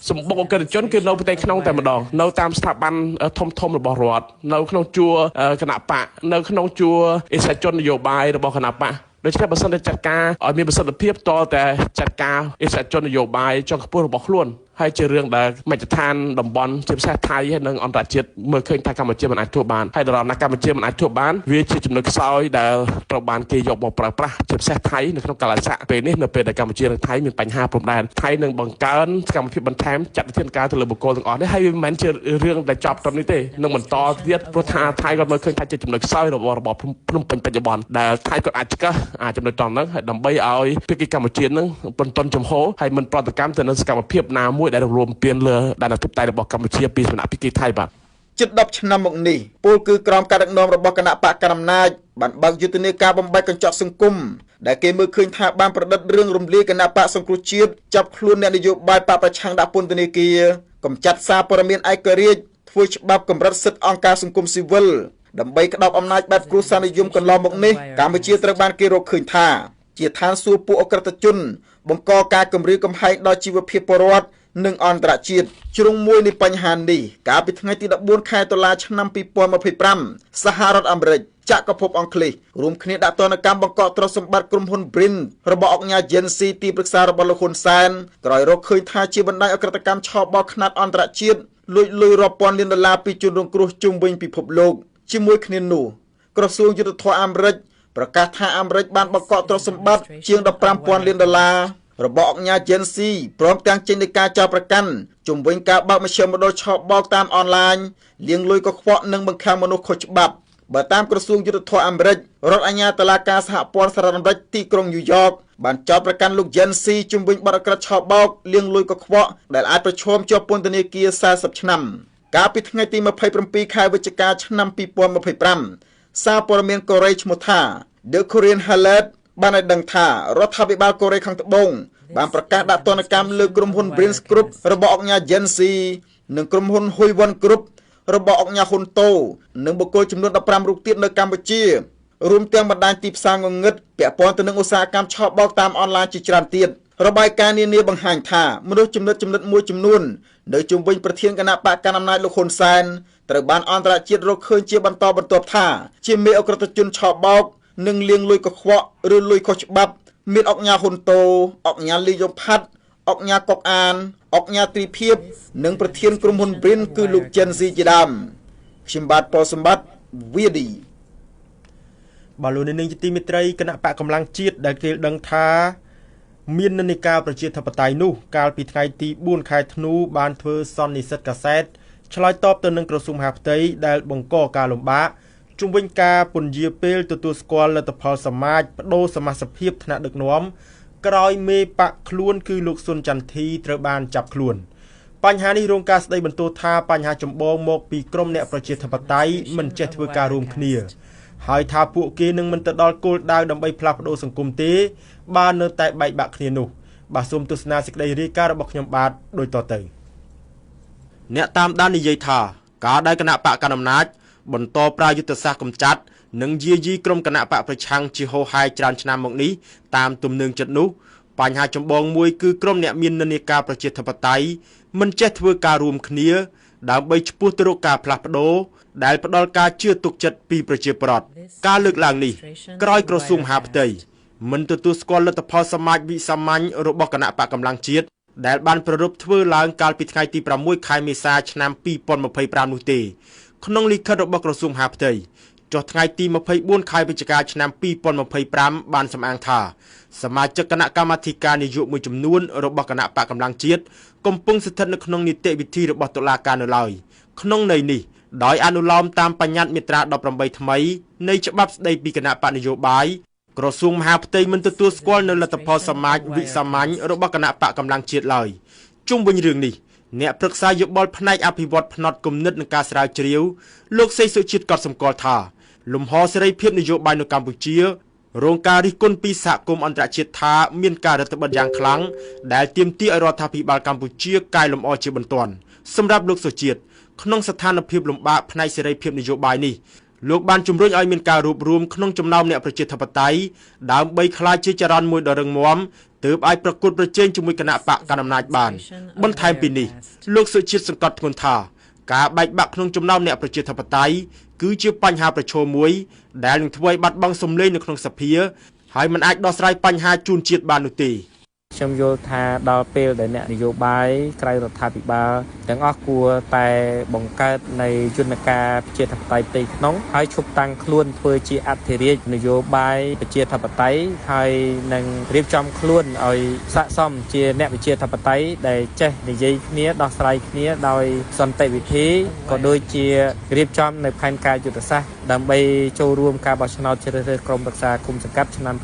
Speaker 10: សម្បុកអក្រិតជនគឺនៅប្រទេសក្នុងតែម្ដងនៅតាមស្ថាប័នធំធំរបស់រដ្ឋនៅក្នុងជួរគណបក្សនៅក្នុងជួរអិសរាជជននយោបាយរបស់គណបក្សដូច្នេះបើសិនតែចាត់ការឲ្យមានប្រសិទ្ធភាពតតែចាត់ការអិសរាជជននយោបាយចុងខ្ពស់របស់ខ្លួន ហើយជារឿងដែលមជ្ឈដ្ឋានតំបន់ជាពិសេសថៃហើយនិងអន្តរជាតិមើលឃើញថាកម្ពុជាមិនអាចធ្វើបានហើយដរាបណាកម្ពុជាមិនអាចធ្វើបានវាជាចំណុចខ្សោយដែលត្រូវបានគេយកមកប្រើប្រាស់ជាពិសេសថៃនៅក្នុងកាលៈទេសៈពេលនេះនៅពេលដែលកម្ពុជានិងថៃមានបញ្ហាព្រំដែនថៃនឹងបង្កើនសកម្មភាពបន្ថែមចាត់វិធានការទៅលើបុគ្គលទាំងអស់នេះហើយវាមិនមែនជារឿងដែលចប់ត្រឹមនេះទេនឹងបន្តទៀតព្រោះថាថៃគាត់មើលឃើញថាជាចំណុចខ្សោយរបស់របបភ្នំពេញបច្ចុប្បន្នដែលថៃគាត់អាចឆ្កឹះអាចំណុចត្រង់ហ្នឹងហើយដើម្បីឲ្យភាគីកម្ពុជានឹងបន្ទន់ចំហហើយមិនប្រតិកម្មទៅនឹងសកម្មភាពណាមួយដែលរំលោភបំពានលើដែនអធិបតេយ្យរបស់កម្ពុជាពីសំណាក់ភាគីថៃបាទ
Speaker 7: ជិត10ឆ្នាំមកនេះពលគឺក្រោមការដឹកនាំរបស់គណៈបកកណ្ដាលអំណាចបានបើកយុទ្ធនាការបំបែកកញ្ចក់សង្គមដែលគេមើលឃើញថាបានប្រឌិតរឿងរំលាយគណៈបកសង្គ្រោះជាតិចាប់ខ្លួនអ្នកនយោបាយបកប្រឆាំងដាក់ពន្ធនាគារកម្ចាត់សារព័ត៌មានឯករាជ្យធ្វើច្បាប់កម្រិតសិទ្ធិអង្គការសង្គមស៊ីវិលដើម្បីក្តោបអំណាចបែបគ្រួសារនិយមកន្លងមកនេះកម្ពុជាត្រូវបានគេរកឃើញថាជាឋានសួគ៌ពួកអក្រិតជនបង្កការគំរាមកំហែងដល់ជីវភាពពលរដ្ឋនិងអន្តរជាតិជ្រុងមួយនៃបញ្ហានេះកាលពីថ្ងៃទី14ខែតុលាឆ្នាំ2025សហរដ្ឋអាមេរិកចក្រភពអង់គ្លេសរួមគ្នាដាក់ទណ្ឌកម្មបង្កកទ្រព្យសម្បត្តិក្រុមហ៊ុន Brin របស់អង្គការ Agency ទីប្រឹក្សារបស់លោកហ៊ុនសែនក្រោយរកឃើញថាជាបណ្ដាញអក្រិតកម្មឆបោកខ្នាតអន្តរជាតិលួចលុយរាប់ពាន់លានដុល្លារពីជនរងគ្រោះជុំវិញពិភពលោកជាមួយគ្នានោះក្រសួងយុត្តិធម៌អាមេរិកប្រកាសថាអាមេរិកបានបង្កកទ្រព្យសម្បត្តិជាង15,000លានដុល្លាររបស់អង្គការ Agency ព្រមទាំងចេញដីកាចោទប្រកាន់ជុំវិញការបើកមជ្ឈមណ្ឌលឆបោកតាមអនឡាញលាងលុយកខ្វក់និងបង្ខាំងមនុស្សខុសច្បាប់បើតាមក្រសួងយុត្តិធម៌អាមេរិករដ្ឋអាជ្ញាតុលាការសហព័ន្ធសហរដ្ឋអាមេរិកទីក្រុងញូវយ៉កបានចោទប្រកាន់លោក Agency ជុំវិញបទអក្រិតឆបោកលាងលុយកខ្វក់ដែលអាចប្រឈមជាប់ពន្ធនាគារ40ឆ្នាំកាលពីថ្ងៃទី27ខែវិច្ឆិកាឆ្នាំ2025សារព័ត៌មានកូរ៉េឈ្មោះថា The Korean Herald បានឲ្យដឹងថារដ្ឋាភិបាលកូរ៉េខាងត្បូងបានប្រកាសដាក់ទណ្ឌកម្មលើក្រុមហ៊ុន Prince Group របស់អង្គការ Agency និងក្រុមហ៊ុន Huiwon Group របស់អង្គការហ៊ុនតូនិងបុគ្គលចំនួន15រូបទៀតនៅកម្ពុជារួមទាំងបណ្ដាញទីផ្សារងងឹតពាក់ព័ន្ធទៅនឹងឧស្សាហកម្មឆបោកតាមអនឡាញជាច្រើនទៀតរបាយការណ៍នានាបង្ហាញថាមនុស្សចំណិតមួយចំនួននៅជុំវិញប្រធានគណៈបកកណ្ដាលអំណាចលោកហ៊ុនសែនត្រូវបានអន្តរជាតិរកឃើញជាបន្តបន្ទាប់ថាជាមេអក្រិតជនឆបោកនិងលាងលុយកខ្វក់ឬលុយខុសច្បាប់មានអង្គការហ៊ុនតូអង្គការលីយ៉ុងផាត់អង្គការកុកអានអង្គការទ្រីភិបនិងប្រធានក្រុមហ៊ុន Brin គឺលោក Chen Zi ជាដើមខ្ញុំបាទប៉សម្បត្តិវីឌី
Speaker 1: បាទលោកនាងជាទីមេត្រីគណៈបកកម្លាំងជាតិដែលគេដឹងថាមាននិន្នាការប្រជាធិបតេយ្យនោះកាលពីថ្ងៃទី4ខែធ្នូបានធ្វើសន្និសីទកាសែតឆ្លើយតបទៅនឹងក្រសួងមហាផ្ទៃដែលបង្កការលំបាកជុំវិញការពន្យាពេលទទួលស្គាល់លទ្ធផលសមាជបដូរសមាជិកភាពថ្នាក់ដឹកនាំក្រោយមេបកខ្លួនគឺលោកសុនចន្ទធីត្រូវបានចាប់ខ្លួនបញ្ហានេះរងការស្ដីបន្ទោសថាបញ្ហាចម្បងមកពីក្រុមអ្នកប្រជាធិបតេយ្យមិនចេះធ្វើការរួមគ្នាហើយថាពួកគេនឹងមិនទៅដល់គោលដៅដើម្បីផ្លាស់ប្ដូរសង្គមទេបើនៅតែបែកបាក់គ្នានោះបាទសូមទស្សនាសេចក្តីរាយការណ៍របស់ខ្ញុំបាទដូចតទៅអ្នកតាមដាននិយាយថាការដែលគណៈបកកណ្ដាលអំណាចបន្តប្រើយុទ្ធសាស្ត្រកម្ចាត់និងយាយីក្រុមគណៈបកប្រឆាំងជាហោហែច្រើនឆ្នាំមកនេះតាមទំនើងចិត្តនោះបញ្ហាចម្បងមួយគឺក្រុមអ្នកមាននិន្នាការប្រជាធិបតេយ្យមិនចេះធ្វើការរួមគ្នាដើម្បីឆ្ពោះទៅរកការផ្លាស់ប្ដូរដែលផ្ដល់ការជឿទុកចិត្តពីប្រជាពលរដ្ឋការលើកឡើងនេះក្រោយក្រសួងមហាផ្ទៃមិនទទួលស្គាល់លទ្ធផលសមាជវិសាមញ្ញរបស់គណៈបកកម្លាំងជាតិដែលបានប្រារព្ធធ្វើឡើងកាលពីថ្ងៃទី6ខែមេសាឆ្នាំ2025នោះទេក្នុងលិខិតរបស់ក្រសួងមហាផ្ទៃចុះថ្ងៃទី24ខែវិច្ឆិកាឆ្នាំ2025បានសម្អាងថាសមាជិកគណៈកម្មាធិការនយោបាយមួយចំនួនរបស់គណៈបកកម្លាំងជាតិកំពុងស្ថិតនៅក្នុងនីតិវិធីរបស់តុលាការនៅឡើយក្នុងន័យនេះដោយអនុលោមតាមបញ្ញត្តិមាត្រា18ថ្មីនៃច្បាប់ស្តីពីគណៈបកនយោបាយក្រសួងមហាផ្ទៃមិនទទួលស្គាល់នៅលទ្ធផលសមាជវិសាមញ្ញរបស់គណៈបកកម្លាំងជាតិឡើយជុំវិញរឿងនេះអ្នកប្រឹក្សាយោបល់ផ្នែកអភិវឌ្ឍផ្នត់គំនិតនិងការស្រាវជ្រាវលោកសេកសុជាតិក៏សម្គាល់ថាលំហសេរីភាពនយោបាយនៅកម្ពុជារងការរិះគន់ពីសហគមន៍អន្តរជាតិថាមានការរឹតបន្តឹងយ៉ាងខ្លាំងដែលទាមទារឲ្យរដ្ឋាភិបាលកម្ពុជាកែលម្អជាបន្ទាន់សម្រាប់លោកសុជាតិក្នុងស្ថានភាពលំបាកផ្នែកសេរីភាពនយោបាយនេះលោកបានជំរុញឲ្យមានការរួបរួមក្នុងចំណោមអ្នកប្រជាធិបតេយ្យដើម្បីក្លាយជាចរន្តមួយដ៏រឹងមាំទើបអាចប្រកួតប្រជែងជាមួយគណៈបកកណ្ដាលអំណាចបានបន្ថែមពីនេះលោកសុជាតិសង្កត់ធ្ងន់ថាការបែកបាក់ក្នុងចំណោមអ្នកប្រជាធិបតេយ្យគឺជាបញ្ហាប្រឈមមួយដែលនឹងធ្វើឲ្យបាត់បង់សម្លេងនៅក្នុងសភាហើយមិនអាចដោះស្រាយបញ្ហាជូនជាតិបាននោះទេ
Speaker 11: ខ្ញុំយល់ថាដល់ពេលដែលអ្នកនយោបាយក្រៅរដ្ឋាភិបាលទាំងអស់គួរតែបង្កើតនៃយន្តការប្រជាធិបតេយ្យផ្ទៃក្នុងហើយឈប់តាំងខ្លួនធ្វើជាអធិរាជនយោបាយប្រជាធិបតេយ្យហើយនឹងរៀបចំខ្លួនឲ្យស័ក្តិសមជាអ្នកប្រជាធិបតេយ្យដែលចេះនិយាយគ្នាដោះស្រាយគ្នាដោយសន្តិវិធីក៏ដូចជារៀបចំនៅផែនការយុទ្ធសាស្ត្រដើម្បីចូលរួមការបោះឆ្នោតជ្រើសរើសក្រុមប្រឹក្សាឃុំសង្កាត់ឆ្នាំ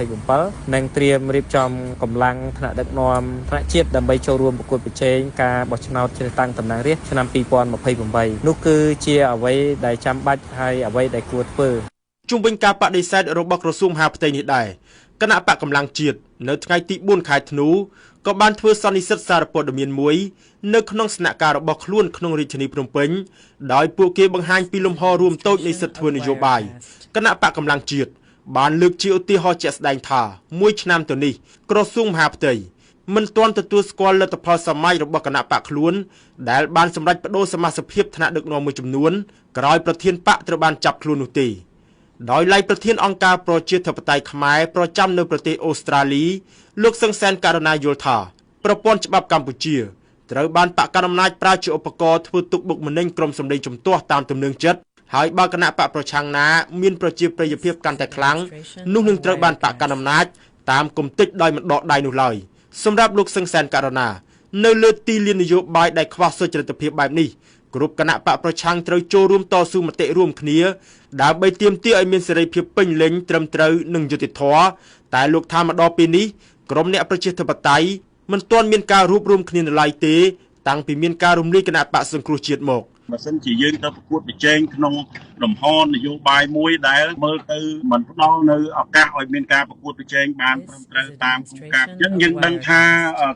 Speaker 11: 2027និងត្រៀមរៀបចំកម្លាំងថ្នាក់ដឹកនាំថ្នាក់ជាតិដើម្បីចូលរួមប្រកួតប្រជែងការបោះឆ្នោតជ្រើសតាំងតំណាងរាស្ត្រឆ្នាំ2028នោះគឺជាអ្វីដែលចាំបាច់ហើយអ្វីដែលគួរធ្វើ
Speaker 1: ជុំវិញការបដិសេធរបស់ក្រសួងមហាផ្ទៃនេះដែរគណៈបកកម្លាំងជាតិនៅថ្ងៃទី4ខែធ្នូក៏បានធ្វើសន្និសីទសារព័ត៌មានមួយនៅក្នុងស្នាក់ការរបស់ខ្លួនក្នុងរាជធានីភ្នំពេញដោយពួកគេបង្ហាញពីលំហរួមតូចនៃសិទ្ធិធ្វើនយោបាយគណៈបកកម្លាំងជាតិបានលើកជាឧទាហរណ៍ជាក់ស្ដែងថាមួយឆ្នាំទៅនេះក្រសួងមហាផ្ទៃមិនទាន់ទទួលស្គាល់លទ្ធផលសម័យរបស់គណៈបកខ្លួនដែលបានសម្រេចប្ដូរសមាជិកភាពថ្នាក់ដឹកនាំមួយចំនួនក្រោយប្រធានបកត្រូវបានចាប់ខ្លួននោះទេដោយឡែកប្រធានអង្គការប្រជាធិបតេយ្យខ្មែរប្រចាំនៅប្រទេសអូស្ត្រាលីលោកសឹងសែនករណាយល់ថាប្រព័ន្ធច្បាប់កម្ពុជាត្រូវបានបកកណ្ដាលអំណាចប្រើជាឧបករណ៍ធ្វើទុកបុកម្នេញក្រុមសម្លេងជំទាស់តាមទំនើងចិត្តហើយបើគណៈបកប្រឆាំងណាមានប្រជាប្រិយភាពកាន់តែខ្លាំងនោះនឹងត្រូវបានបកកណ្ដាលអំណាចតាមគំតិចដោយមិនដកដៃនោះឡើយសម្រាប់លោកសឹងសែនករណានៅលើទីលាននយោបាយដែលខ្វះសុចរិតភាពបែបនេះគ្រប់គណៈបកប្រឆាំងត្រូវចូលរួមតស៊ូមតិរួមគ្នាដើម្បីទាមទារឲ្យមានសេរីភាពពេញលេញត្រឹមត្រូវនិងយុត្តិធម៌តែលោកថាមកដល់ពេលនេះក្រុមអ្នកប្រជាធិបតេយ្យមិនទាន់មានការរួបរวมគ្នានៅឡើយទេតាំងពីមានការរំលាយគណៈបកសង្គ្រោះជាតិមក
Speaker 12: បើសិនជាយើងទៅប្រកួតប្រជែងក្នុងលំហនយោបាយមួយដែលមើលទៅមិនផ្ដល់នៅឱកាសឲ្យមានការប្រកួតប្រជែងបានត្រឹមត្រូវតាមគោលការណ៍អញ្ចឹងយើងដឹងថា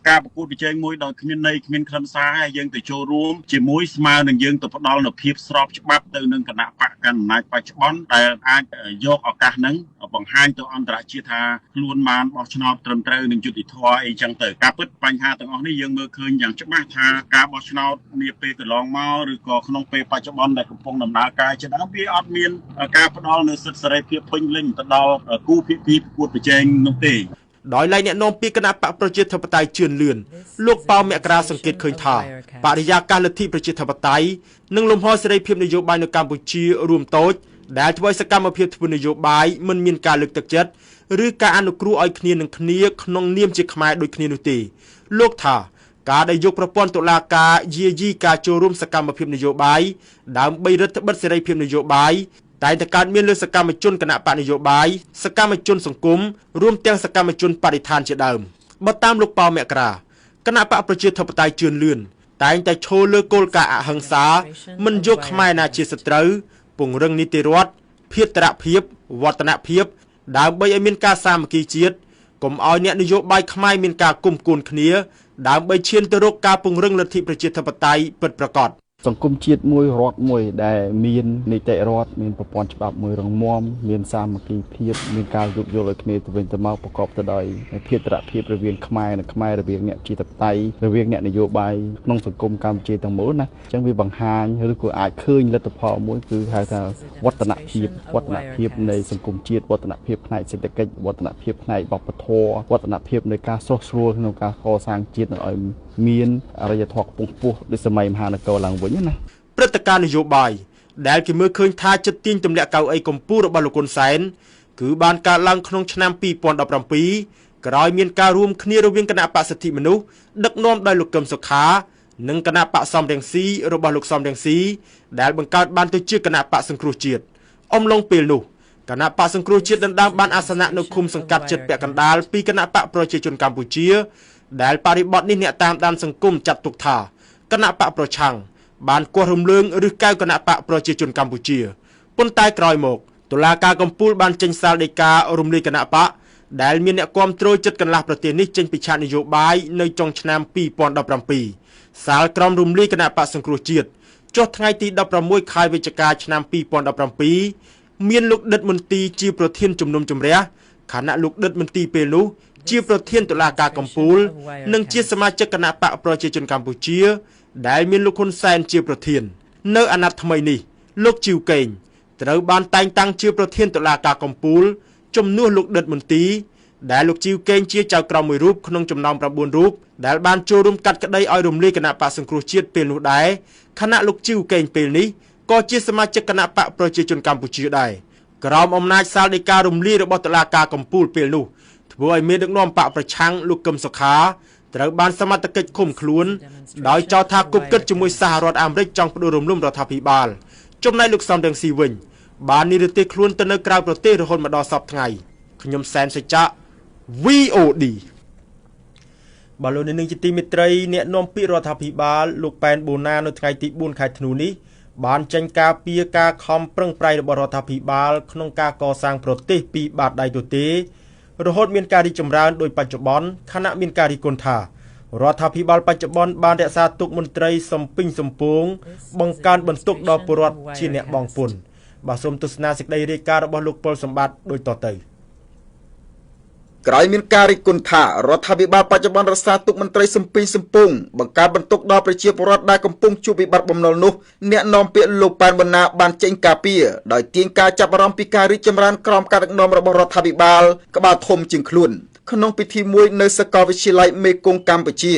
Speaker 12: ការប្រកួតប្រជែងមួយដោយគ្មានន័យគ្មានខ្លឹមសារហើយយើងទៅចូលរួមជាមួយស្មើនឹងយើងទៅផ្ដល់នូវភាពស្របច្បាប់ទៅនឹងគណៈបកកណ្ដាលអំណាចបច្ចុប្បន្នដែលអាចយកឱកាសហ្នឹងបង្ហាញទៅអន្តរជាតិថាខ្លួនបានបោះឆ្នោតត្រឹមត្រូវនឹងយុត្តិធម៌អីចឹងទៅការពិតបញ្ហាទាំងអស់នេះយើងមើលឃើញយ៉ាងច្បាស់ថាការបោះឆ្នោតនាពេលកន្លងមកឬក៏ក្នុងពេលបច្ចុប្បន្នដែលកំពុងដំណើរការជាដើមវាអត់មានការផ្ដល់នូវសិទ្ធិសេរីភាពពេញលេញទៅដល់គូភាគីប្រកួតប្រជែងនោះទេ
Speaker 1: ដោយឡែកអ្នកនាំពាក្យគណៈបកប្រជាធិបតេយ្យជឿនលឿនលោកប៉ៅមករាសង្កេតឃើញថាបរិយាកាសលទ្ធិប្រជាធិបតេយ្យនិងលំហសេរីភាពនយោបាយនៅកម្ពុជារួមតូចដែលធ្វើឲ្យសកម្មភាពធ្វើនយោបាយមិនមានការលើកទឹកចិត្តឬការអនុគ្រោះឲ្យគ្នានឹងគ្នាក្នុងនាមជាខ្មែរដូចគ្នានោះទេលោកថាការដែលយកប្រព័ន្ធតុលាការយាយីការចូលរួមសកម្មភាពនយោបាយដើម្បីរដ្ឋបិទសេរីភាពនយោបាយតែងតែកើតមានលើសកម្មជនគណបកនយោបាយសកម្មជនសង្គមរួមទាំងសកម្មជនបរិស្ថានជាដើមបើតាមលោកប៉ៅមករាគណៈបកប្រជាធិបតេយ្យជឿនលឿនតែងតែឈរលើគោលការណ៍អហិង្សាមិនយកខ្មែរណាជាសត្រូវពង្រឹងនីតិរដ្ឋភេតរភាពវឌ្ឍនភាពដើម្បីឲ្យមានការសាមគ្គីជាតិកុំឲ្យអ្នកនយោបាយខ្មែរមានការគុំគួនគ្នាដើម្បីឈានទៅរកការពង្រឹងលទ្ធិប្រជាធិបតេយ្យពិតប្រាកដ
Speaker 13: សង្គមជាតិមួយរដ្ឋមួយដែលមាននីតិរដ្ឋមានប្រព័ន្ធច្បាប់មួយរឹងមាំមានសាមគ្គីភាពមានការយោគយល់ឲ្យគ្នាទៅវិញទៅមកប្រកបទៅដោយភេតរភាពរវាងខ្មែរនិងខ្មែររវាងអ្នកប្រជាធិបតេយ្យរវាងអ្នកនយោបាយក្នុងសង្គមកម្ពុជាទាំងមូលណាអញ្ចឹងវាបង្ហាញឬក៏អាចឃើញលទ្ធផលមួយគឺហៅថាវឌ្ឍនភាពនៃសង្គមជាតិវឌ្ឍនភាពផ្នែកសេដ្ឋកិច្ចវឌ្ឍនភាពផ្នែកវប្បធម៌វឌ្ឍនភាពនៃការស្រស់ស្រួលក្នុងការកសាងជាតិឲ្យមានអរិយធម៌ខ្ពង់ខ្ពស់ដូចសម័យមហានគរឡើងវិញណា
Speaker 1: ព្រឹត្តិការណ៍នយោបាយដែលគេមើលឃើញថាចិត្តទាញទម្លាក់កៅអីកម្ពុជារបស់លោកហ៊ុនសែនគឺបានកើតឡើងក្នុងឆ្នាំ2017ក្រោយមានការរួមគ្នារវាងគណៈបក្សសិទ្ធិមនុស្សដឹកនាំដោយលោកកឹមសុខានិងគណៈបក្សសំរងស៊ីរបស់លោកសំរងស៊ីដែលបង្កើតបានទៅជាគណៈបក្សសង្គ្រោះជាតិអំឡុងពេលនោះគណៈបក្សសង្គ្រោះជាតិដណ្ដើមបានអាសនៈនៅឃុំសង្កាត់ចិត្តពាក់កណ្ដាលពីគណៈបក្សប្រជាជនកម្ពុជាដែលបរិបទនេះអ្នកតាមដានសង្គមចាត់ទុកថាគណៈបក្សប្រឆាំងបានគាស់រំលើងឬកៅគណៈបក្សប្រជាជនកម្ពុជាប៉ុន្តែក្រោយមកតុលាការកំពូលបានចេញសាលដីការំលាយគណៈបក្សដែលមានអ្នកគាំទ្រជិតកន្លះប្រទេសនេះចេញពីឆាកនយោបាយនៅចុងឆ្នាំ2017សាលក្រមរំលាយគណៈបក្សសង្គ្រោះជាតិចុះថ្ងៃទី16ខែវិច្ឆិកាឆ្នាំ2017មានលោកដិតមន្ទីជាប្រធានជំនុំជម្រះខណៈលោកដិតមន្ទីពេលនោះជាប្រធានតុលាការកំពូលនិងជាសមាជិកគណៈបក្សប្រជាជនកម្ពុជាដែលមានលោកហ៊ុនសែនជាប្រធាននៅអាណត្តិថ្មីនេះលោកជីវកេងត្រូវបានតែងតាំងជាប្រធានតុលាការកំពូលជំនួសលោកដិតមន្ទី ដែលលោកជីវកេងជាចៅក្រមមួយរូបក្នុងចំណោម9រូបដែលបានចូលរួមកាត់ក្តីឲ្យរំលាយគណៈបកសង្គ្រោះជាតិពេលនោះដែរខណៈលោកជីវកេងពេលនេះក៏ជាសមាជិកគណៈបកប្រជាជនកម្ពុជាដែរក្រោមអំណាចសាលដីការំលាយរបស់តុលាការកំពូលពេលនោះធ្វើឲ្យមេដឹកនាំបកប្រឆាំងលោកកឹមសុខាត្រូវបានសមត្ថកិច្ចឃុំខ្លួនដោយចោទថាគប់គិតជាមួយសហរដ្ឋអាមេរិកចង់ផ្ដួលរំលំរដ្ឋាភិបាលចំណែកលោកសំរងស៊ីវិញបាននិរទេសខ្លួនទៅនៅក្រៅប្រទេសរហូតមកដល់សប្តាហ៍ថ្ងៃខ្ញុំសែនសច្ចៈ VOD បាទលោកនាងជាទីមេត្រីអ្នកនាំពាក្យរដ្ឋាភិបាលលោកប៉ែនបូណានៅថ្ងៃទី4ខែធ្នូនេះបានចេញការពារការខំប្រឹងប្រែងរបស់រដ្ឋាភិបាលក្នុងការកសាងប្រទេសពីបាតដៃទទេរហូតមានការរីកចម្រើនដោយបច្ចុប្បន្នខណៈមានការរិះគន់ថារដ្ឋាភិបាលបច្ចុប្បន្នបានរក្សាទុកមន្ត្រីសំពេញសំពងបង្កើនបន្ទុកដល់ពលរដ្ឋជាអ្នកបង់ពន្ធបាទសូមទស្សនាសេចក្តីរាយការណ៍របស់លោកពលសម្បត្តិដូចតទៅ
Speaker 7: ក្រោយមានការរិះគន់ថារដ្ឋាភិបាលបច្ចុប្បន្នរក្សាទុកមន្ត្រីសំពេញសំពងបង្កើតបន្ទុកដល់ប្រជាពលរដ្ឋដែលកំពុងជួបវិបត្តិបំណុលនោះអ្នកនាំពាក្យលោកប៉ែនបូណាបានចេញការពារដោយទាញការចាប់អារម្មណ៍ពីការរីកចម្រើនក្រោមការដឹកនាំរបស់រដ្ឋាភិបាលក្បាលធំជាងខ្លួនក្នុងពិធីមួយនៅសាកលវិទ្យាល័យមេគង្គកម្ពុជា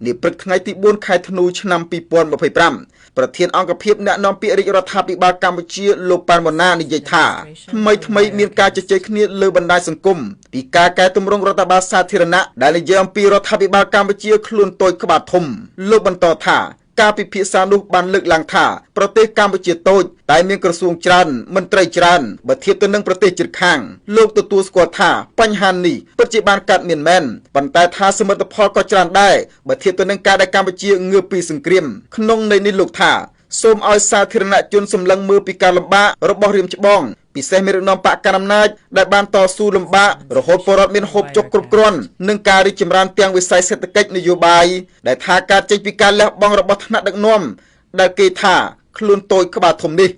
Speaker 7: នាព្រឹកថ្ងៃទី4ខែធ្នូឆ្នាំ2025ប្រធានអង្គភាពអ្នកនាំពាក្យរាជរដ្ឋាភិបាលកម្ពុជាលោកប៉ែនបូណានិយាយថាថ្មីៗមានការជជែកគ្នាលើបណ្ដាញសង្គមពីការកែទម្រង់រដ្ឋបាលសាធារណៈដែលនិយាយអំពីរដ្ឋាភិបាលកម្ពុជាខ្លួនតូចក្បាលធំលោកបន្តថាការពិភាក្សានោះបានលើកឡើងថាប្រទេសកម្ពុជាតូចតែមានក្រសួងច្រើនមន្ត្រីច្រើនបើធៀបទៅនឹងប្រទេសជិតខាងលោកទទួលស្គាល់ថាបញ្ហានេះពិតជាបានកើតមានមែនប៉ុន្តែថាសមិទ្ធផលក៏ច្រើនដែរបើធៀបទៅនឹងការដែលកម្ពុជាងើបពីសង្គ្រាមក្នុងន័យនេះលោកថាសូមឲ្យសាធារណជនសម្លឹងមើលពីការលំបាករបស់រៀមច្បងពិសេសមេដឹកនាំបកកណ្ដាលអំណាចដែលបានតស៊ូលំបាករហូតពលរដ្ឋមានហូបចុកគ្រប់គ្រាន់និងការរីកចម្រើនទាំងវិស័យសេដ្ឋកិច្ចនយោបាយដែលថាការចេញពីការលះបង់របស់ថ្នាក់ដឹកនាំដែលគេថាខ្លួនតូចក្បាលធំនេះ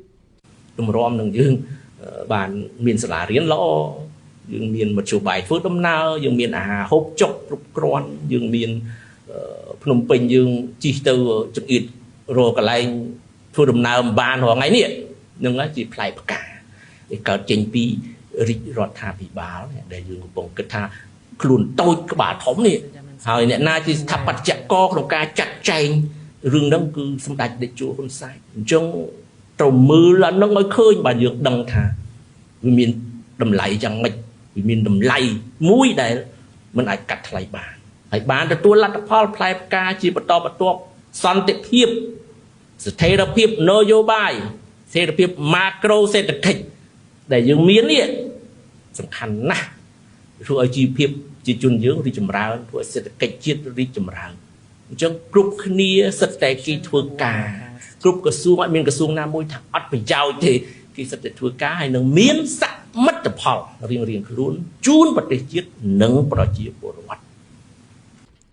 Speaker 14: ទម្រាំនឹងយើងបានមានសាលារៀនល្អយើងមានមធ្យោបាយធ្វើដំណើរយើងមានអាហារហូបចុកគ្រប់គ្រាន់យើងមានភ្នំពេញយើងជិះទៅចង្អៀតរកកន្លែងធ្វើដំណើរមិនបានរាល់ថ្ងៃនេះនឹងជាផ្លែផ្កាដែលកើតចេញពីរាជរដ្ឋាភិបាលដែលយើងកំពុងគិតថាខ្លួនតូចក្បាលធំនេះហើយអ្នកណាជាស្ថាបត្យករក្នុងការចាត់ចែងរឿងហ្នឹងគឺសម្ដេចតេជោហ៊ុនសែនអញ្ចឹងត្រូវមើលអាហ្នឹងឲ្យឃើញបាទយើងដឹងថាវាមានតម្លៃយ៉ាងម៉េចវាមានតម្លៃមួយដែលមិនអាចកាត់ថ្លៃបានហើយបានទទួលលទ្ធផលផ្លែផ្កាជាបន្តបន្ទាប់សន្តិភាពស្ថិរភាពនយោបាយស្ថិរភាពម៉ាក្រូសេដ្ឋកិច្ចដែលយើងមាននេះសំខាន់ណាស់ធ្វើឲ្យជីវភាពជាជនយើងរីកចម្រើនធ្វើឲ្យសេដ្ឋកិច្ចជាតិរីកចម្រើនអញ្ចឹងគ្រប់គ្នាសិតតែគេធ្វើការគ្រប់ក្រសួងអត់មានក្រសួងណាមួយថាអត់ប្រយោជន៍ទេគេសិតតែធ្វើការហើយនឹងមានសមិទ្ធផលរៀងៗខ្លួនជូនប្រទេសជាតិនិងប្រជាពលរដ្ឋ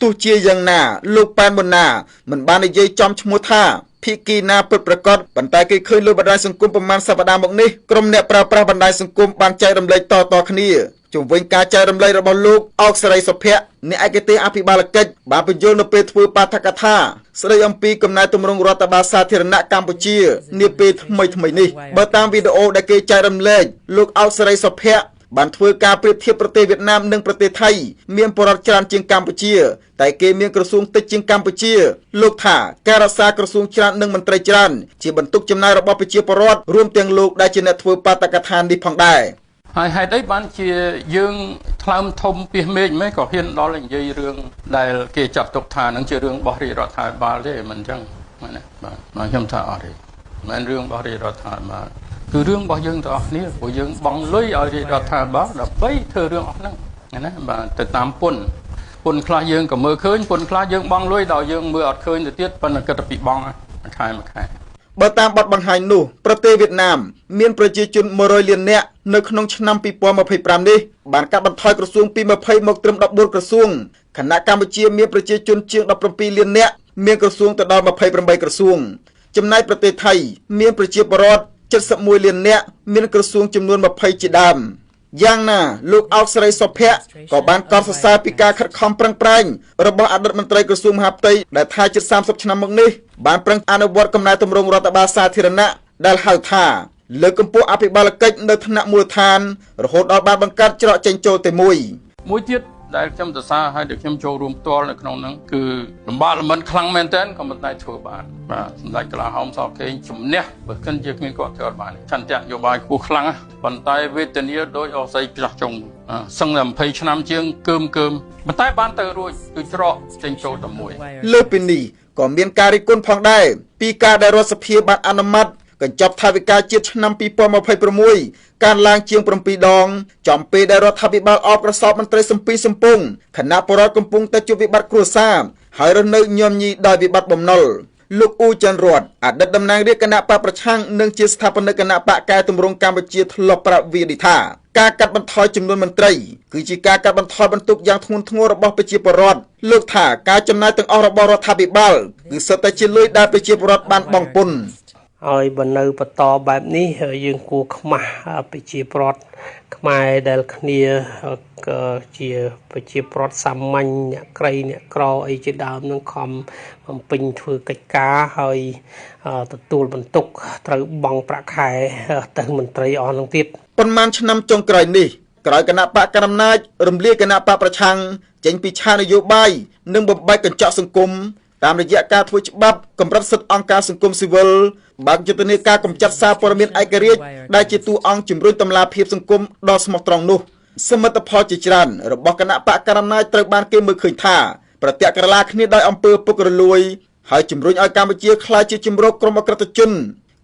Speaker 7: ទោះជាយ៉ាងណាលោកប៉ែនបូណាមិនបាននិយាយចំឈ្មោះថាភាគីណាពិតប្រាកដប៉ុន្តែគេឃើញលើបណ្ដាញសង្គមប្រមាណសប្តាហ៍មកនេះក្រុមអ្នកប្រើប្រាស់បណ្ដាញសង្គមបានចែករំលែកតៗគ្នាជុំវិញការចែករំលែករបស់លោកអោកសេរីសុភ័ក្រអ្នកឯកទេសអភិបាលកិច្ចបានពន្យល់នៅពេលធ្វើបាឋកថាស្ដីអំពីកំណែទម្រង់រដ្ឋបាលសាធារណៈកម្ពុជានាពេលថ្មីៗនេះបើតាមវីដេអូដែលគេចែករំលែកលោកអោកសេរីសុភ័ក្របានធ្វើការប្រៀបធៀបប្រទេសវៀតណាមនិងប្រទេសថៃមានពលរដ្ឋច្រើនជាងកម្ពុជាតែគេមានក្រសួងតិចជាងកម្ពុជាលោកថាការរក្សាក្រសួងច្រើននិងមន្ត្រីច្រើនជាបន្ទុកចំណាយរបស់ប្រជាពលរដ្ឋរួមទាំងលោកដែលជាអ្នកធ្វើបាឋកថានេះផងដែរ
Speaker 15: ហើយហេតុអីបានជាយើងថ្លើមធំពីមេឃមិនក៏ហ៊ានដល់និយាយរឿងដែលគេចាត់ទុកថានឹងជារឿងរបស់រាជរដ្ឋាភិបាលទេមិនអញ្ចឹងណាបាទខ្ញុំថាអត់ទេមិនមែនរឿងរបស់រាជរដ្ឋាភិបាលគឺរឿងរបស់យើងទាំងអស់គ្នាព្រោះយើងបង់លុយឲ្យរាជរដ្ឋាភិបាលដើម្បីធ្វើរឿងអស់ហ្នឹងណាបាទទៅតាមពន្ធពន្ធខ្លះយើងក៏មើលឃើញពន្ធខ្លះយើងបង់លុយដល់យើងមើលអត់ឃើញទៅទៀតប៉ុន្តែគិតតែពីបង់មួយខែមួយខែ
Speaker 7: បើតាមបទបង្ហាញនោះប្រទេសវៀតណាមមានប្រជាជន100លាននាក់នៅក្នុងឆ្នាំ2025នេះបានកាត់បន្ថយក្រសួងពី20មកត្រឹម14ក្រសួងខណៈកម្ពុជាមានប្រជាជនជាង17លាននាក់មានក្រសួងទៅដល់28ក្រសួងចំណែកប្រទេសថៃមានប្រជាពលរដ្ឋ71លាននាក់មានក្រសួងចំនួន20ជាដើមយ៉ាងណាលោកអោកសេរីសុភ័ក្រក៏បានកោតសរសើរពីការខិតខំប្រឹងប្រែងរបស់អតីតមន្ត្រីក្រសួងមហាផ្ទៃដែលថាជិត30ឆ្នាំមកនេះបានប្រឹងអនុវត្តកំណែទម្រង់រដ្ឋបាលសាធារណៈដែលហៅថាលើកកម្ពស់អភិបាលកិច្ចនៅថ្នាក់មូលដ្ឋានរហូតដល់បានបង្កើតច្រកចេញចូលតែមួយ
Speaker 15: មួយទៀតដែលខ្ញុំសរសើរហើយដែលខ្ញុំចូលរួមផ្ទាល់នៅក្នុងហ្នឹងគឺលំបាកលំបិនខ្លាំងមែនទែនក៏មិនតែធ្វើបានបាទសម្ដេចកលាហោមសខេងជំនះបើគិនជាគ្មានគាត់ធ្វើអត់បានឆន្ទៈនយោបាយខ្ពស់ខ្លាំងប៉ុន្តែវេទនាដោយអស័យចាស់ចុងសឹងតែ20ឆ្នាំជាងកើមប៉ុន្តែបានទៅរួចគឺច្រកចេញចូលតែមួយ
Speaker 7: លើពីនេះក៏មានការរិះគន់ផងដែរពីការដែលរដ្ឋសភាបានអនុម័តកញ្ចប់ថវិកាជាតិឆ្នាំ2026កើនឡើងជាង7ដងចំពេលដែលរដ្ឋាភិបាលអបក្រសោបមន្ត្រីសំពីសំពងខណៈពលរដ្ឋកំពុងតែជួបវិបត្តិគ្រួសារហើយរស់នៅញោមញីដោយវិបត្តិបំណុលលោកអ៊ូច័ន្ទរតអតីតតំណាងរាស្ត្រគណៈបកប្រឆាំងនិងជាស្ថាបនិកគណៈបកកែតម្រង់កម្ពុជាធ្លាប់ប្រាប់វាឌីថាការកាត់បន្ថយចំនួនមន្ត្រីគឺជាការកាត់បន្ថយបន្ទុកយ៉ាងធ្ងន់ធ្ងររបស់ប្រជាពលរដ្ឋលោកថាការចំណាយទាំងអស់របស់រដ្ឋាភិបាលគឺសុទ្ធតែជាលុយដែលប្រជាពលរដ្ឋបានបង់ពន្ធ
Speaker 16: ហើយបើនៅបន្តបែបនេះយើងគួរខ្មាស់ប្រជាពលរដ្ឋខ្មែរដែលគ្នាជាប្រជាពលរដ្ឋសាមញ្ញអ្នកក្រីអ្នកក្រអីជាដើមនឹងខំបំពេញធ្វើកិច្ចការហើយទទួលបន្ទុកត្រូវបង់ប្រាក់ខែទៅមន្ត្រីអស់នឹងទៀត
Speaker 7: ប៉ុន្មានឆ្នាំចុងក្រោយនេះក្រោយគណៈបកកណ្ដាលអំណាចរំលាយគណៈបកប្រឆាំងចេញពីឆាកនយោបាយនិងបំបែកកញ្ចក់សង្គមតាមរយៈការធ្វើច្បាប់កម្រិតសិទ្ធិអង្គការសង្គមស៊ីវិលបើកយុទ្ធនាការកម្ចាត់សារព័ត៌មានឯករាជ្យដែលជាតួអង្គជំរុញតម្លាភាពសង្គមដ៏ស្មោះត្រង់នោះសមិទ្ធផលជាច្រើនរបស់គណៈបកកណ្ដាលអំណាចត្រូវបានគេមើលឃើញថាប្រតិក្រឡាគ្នាដោយអំពើពុករលួយហើយជំរុញឲ្យកម្ពុជាក្លាយជាជំរកក្រុមអក្រិតជន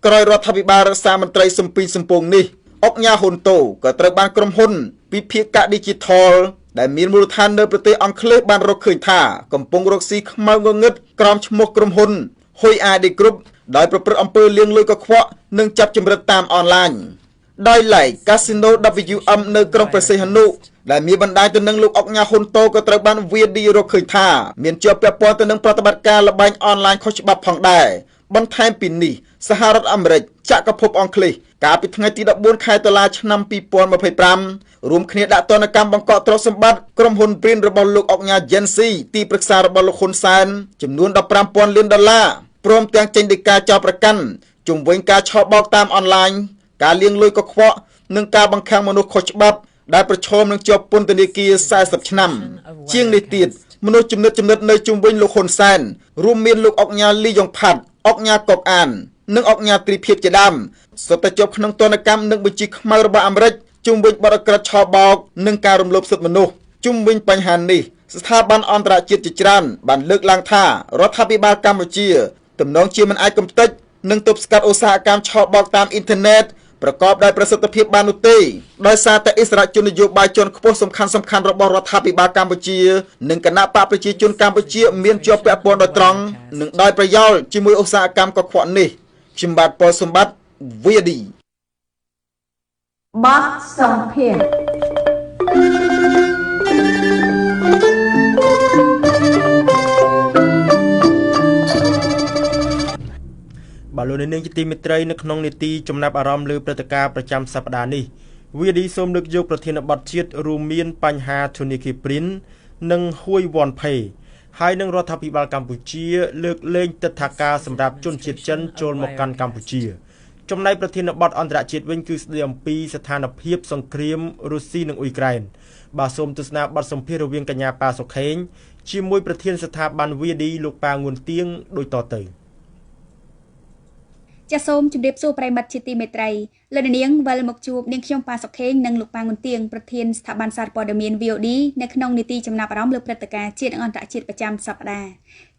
Speaker 7: ក្រោយរដ្ឋាភិបាលរក្សាមន្ត្រីសំពីសំពងនេះអុកញ៉ាហ៊ុនតូក៏ត្រូវបានក្រុមហ៊ុនវិភាគកាឌីជីថលដែលមានមូលដ្ឋាននៅប្រទេសអង់គ្លេសបានរកឃើញថាកំពុងរកស៊ីខ្មៅងងឹតក្រោមឈ្មោះក្រុមហ៊ុនហ៊ុយ AD Group ដោយប្រព្រឹត្តអំពើលាងលុយកខ្វក់និងចាប់ជំរិតតាមអនឡាញដោយឡែកកាស៊ីណូ WM នៅក្រុងព្រះសីហនុដែលមានបណ្ដាញទៅនឹងលោកអុកញ៉ាហ៊ុនតូក៏ត្រូវបាន VD រកឃើញថាមានជាប់ពាក់ព័ន្ធទៅនឹងប្រតិបត្តិការល្បែងអនឡាញខុសច្បាប់ផងដែរបន្ថែមពីនេះសហរដ្ឋអាមេរិកចក្រភពអង់គ្លេសកាលពីថ្ងៃទី14ខែតុលាឆ្នាំ2025រួមគ្នាដាក់ទណ្ឌកម្មបង្កកទ្រព្យសម្បត្តិក្រុមហ៊ុន Brin របស់លោកអុកញ៉ា Jensi ទីប្រឹក្សារបស់លោកហ៊ុនសែនចំនួន15,000លានដុល្លារព្រមទាំងចេញដីកាចោទប្រកាន់ជុំវិញការឆបោកតាមអនឡាញការលាងលុយកខ្វក់និងការបង្ខាំងមនុស្សខុសច្បាប់ដែលប្រឈមនឹងជាប់ពន្ធនាគារ40ឆ្នាំជាងនេះទៀតមនុស្សចំណិតនៅជុំវិញលោកហ៊ុនសែនរួមមានលោកអុកញ៉ាលីយ៉ុងផាត់អុកញ៉ាកុកអាននិងអុកញ៉ាទ្រីភិបជាដើមសុទ្ធតែជាប់ក្នុងទណ្ឌកម្មនិងបញ្ជីខ្មៅរបស់អាមេរិកជុំវិញបទអក្រិតឆបោកនិងការរំលោភសិទ្ធិមនុស្សជុំវិញបញ្ហានេះស្ថាប័នអន្តរជាតិជាច្រើនបានលើកឡើងថារដ្ឋាភិបាលកម្ពុជាទំនងជាមិនអាចកម្ទេចនិងទប់ស្កាត់ឧស្សាហកម្មឆបោកតាមអ៊ីនធឺណិតប្រកបដោយប្រសិទ្ធភាពបាននោះទេដោយសារតែអិសរាជជននយោបាយជាន់ខ្ពស់សំខាន់របស់រដ្ឋាភិបាលកម្ពុជានិងគណៈបកប្រជាជនកម្ពុជាមានជាប់ពាក់ព័ន្ធដោយត្រង់និងដោយប្រយោលជាមួយឧស្សាហកម្មកខ្វក់នេះខ្ញុំបាទប៉ុលសម្បត្តិ VD
Speaker 17: បទសម្ភាស
Speaker 1: បាទលោកនាងជាទីមេត្រីនៅក្នុងនេតិចំណាប់អារម្មណ៍លើព្រឹត្តិការណ៍ប្រចាំសប្តាហ៍នេះ VD សូមលើកយកប្រធានបទជាតិរួមមានបញ្ហាធនាគារព្រីននិងហួយវ៉ាន់ផេហើយនឹងរដ្ឋាភិបាលកម្ពុជាលើកលែងទិដ្ឋាការសម្រាប់ជនជាតិចិនចូលមកកាន់កម្ពុជាចំណែកប្រធានបទអន្តរជាតិវិញគឺស្ដីអំពីស្ថានភាពសង្គ្រាមរុស្ស៊ីនិងអ៊ុយក្រែនបាទសូមទស្សនាបទសម្ភាសន៍រវាងកញ្ញាប៉ាសុខេងជាមួយប្រធានស្ថាប័ន VD លោកប៉ាងួនទៀងដូចតទៅ
Speaker 18: ចាសសូមជម្រាបសួរប្រិយមិត្តជាទីមេត្រីលោកនាងវិលមកជួបនាងខ្ញុំប៉ាសុខេងនិងលោកប៉ាងួនទៀងប្រធានស្ថាប័នសារព័ត៌មាន VOD នៅក្នុងនីតិចំណាប់អារម្មណ៍លើព្រឹត្តិការណ៍ជាតិនិងអន្តរជាតិប្រចាំសប្តាហ៍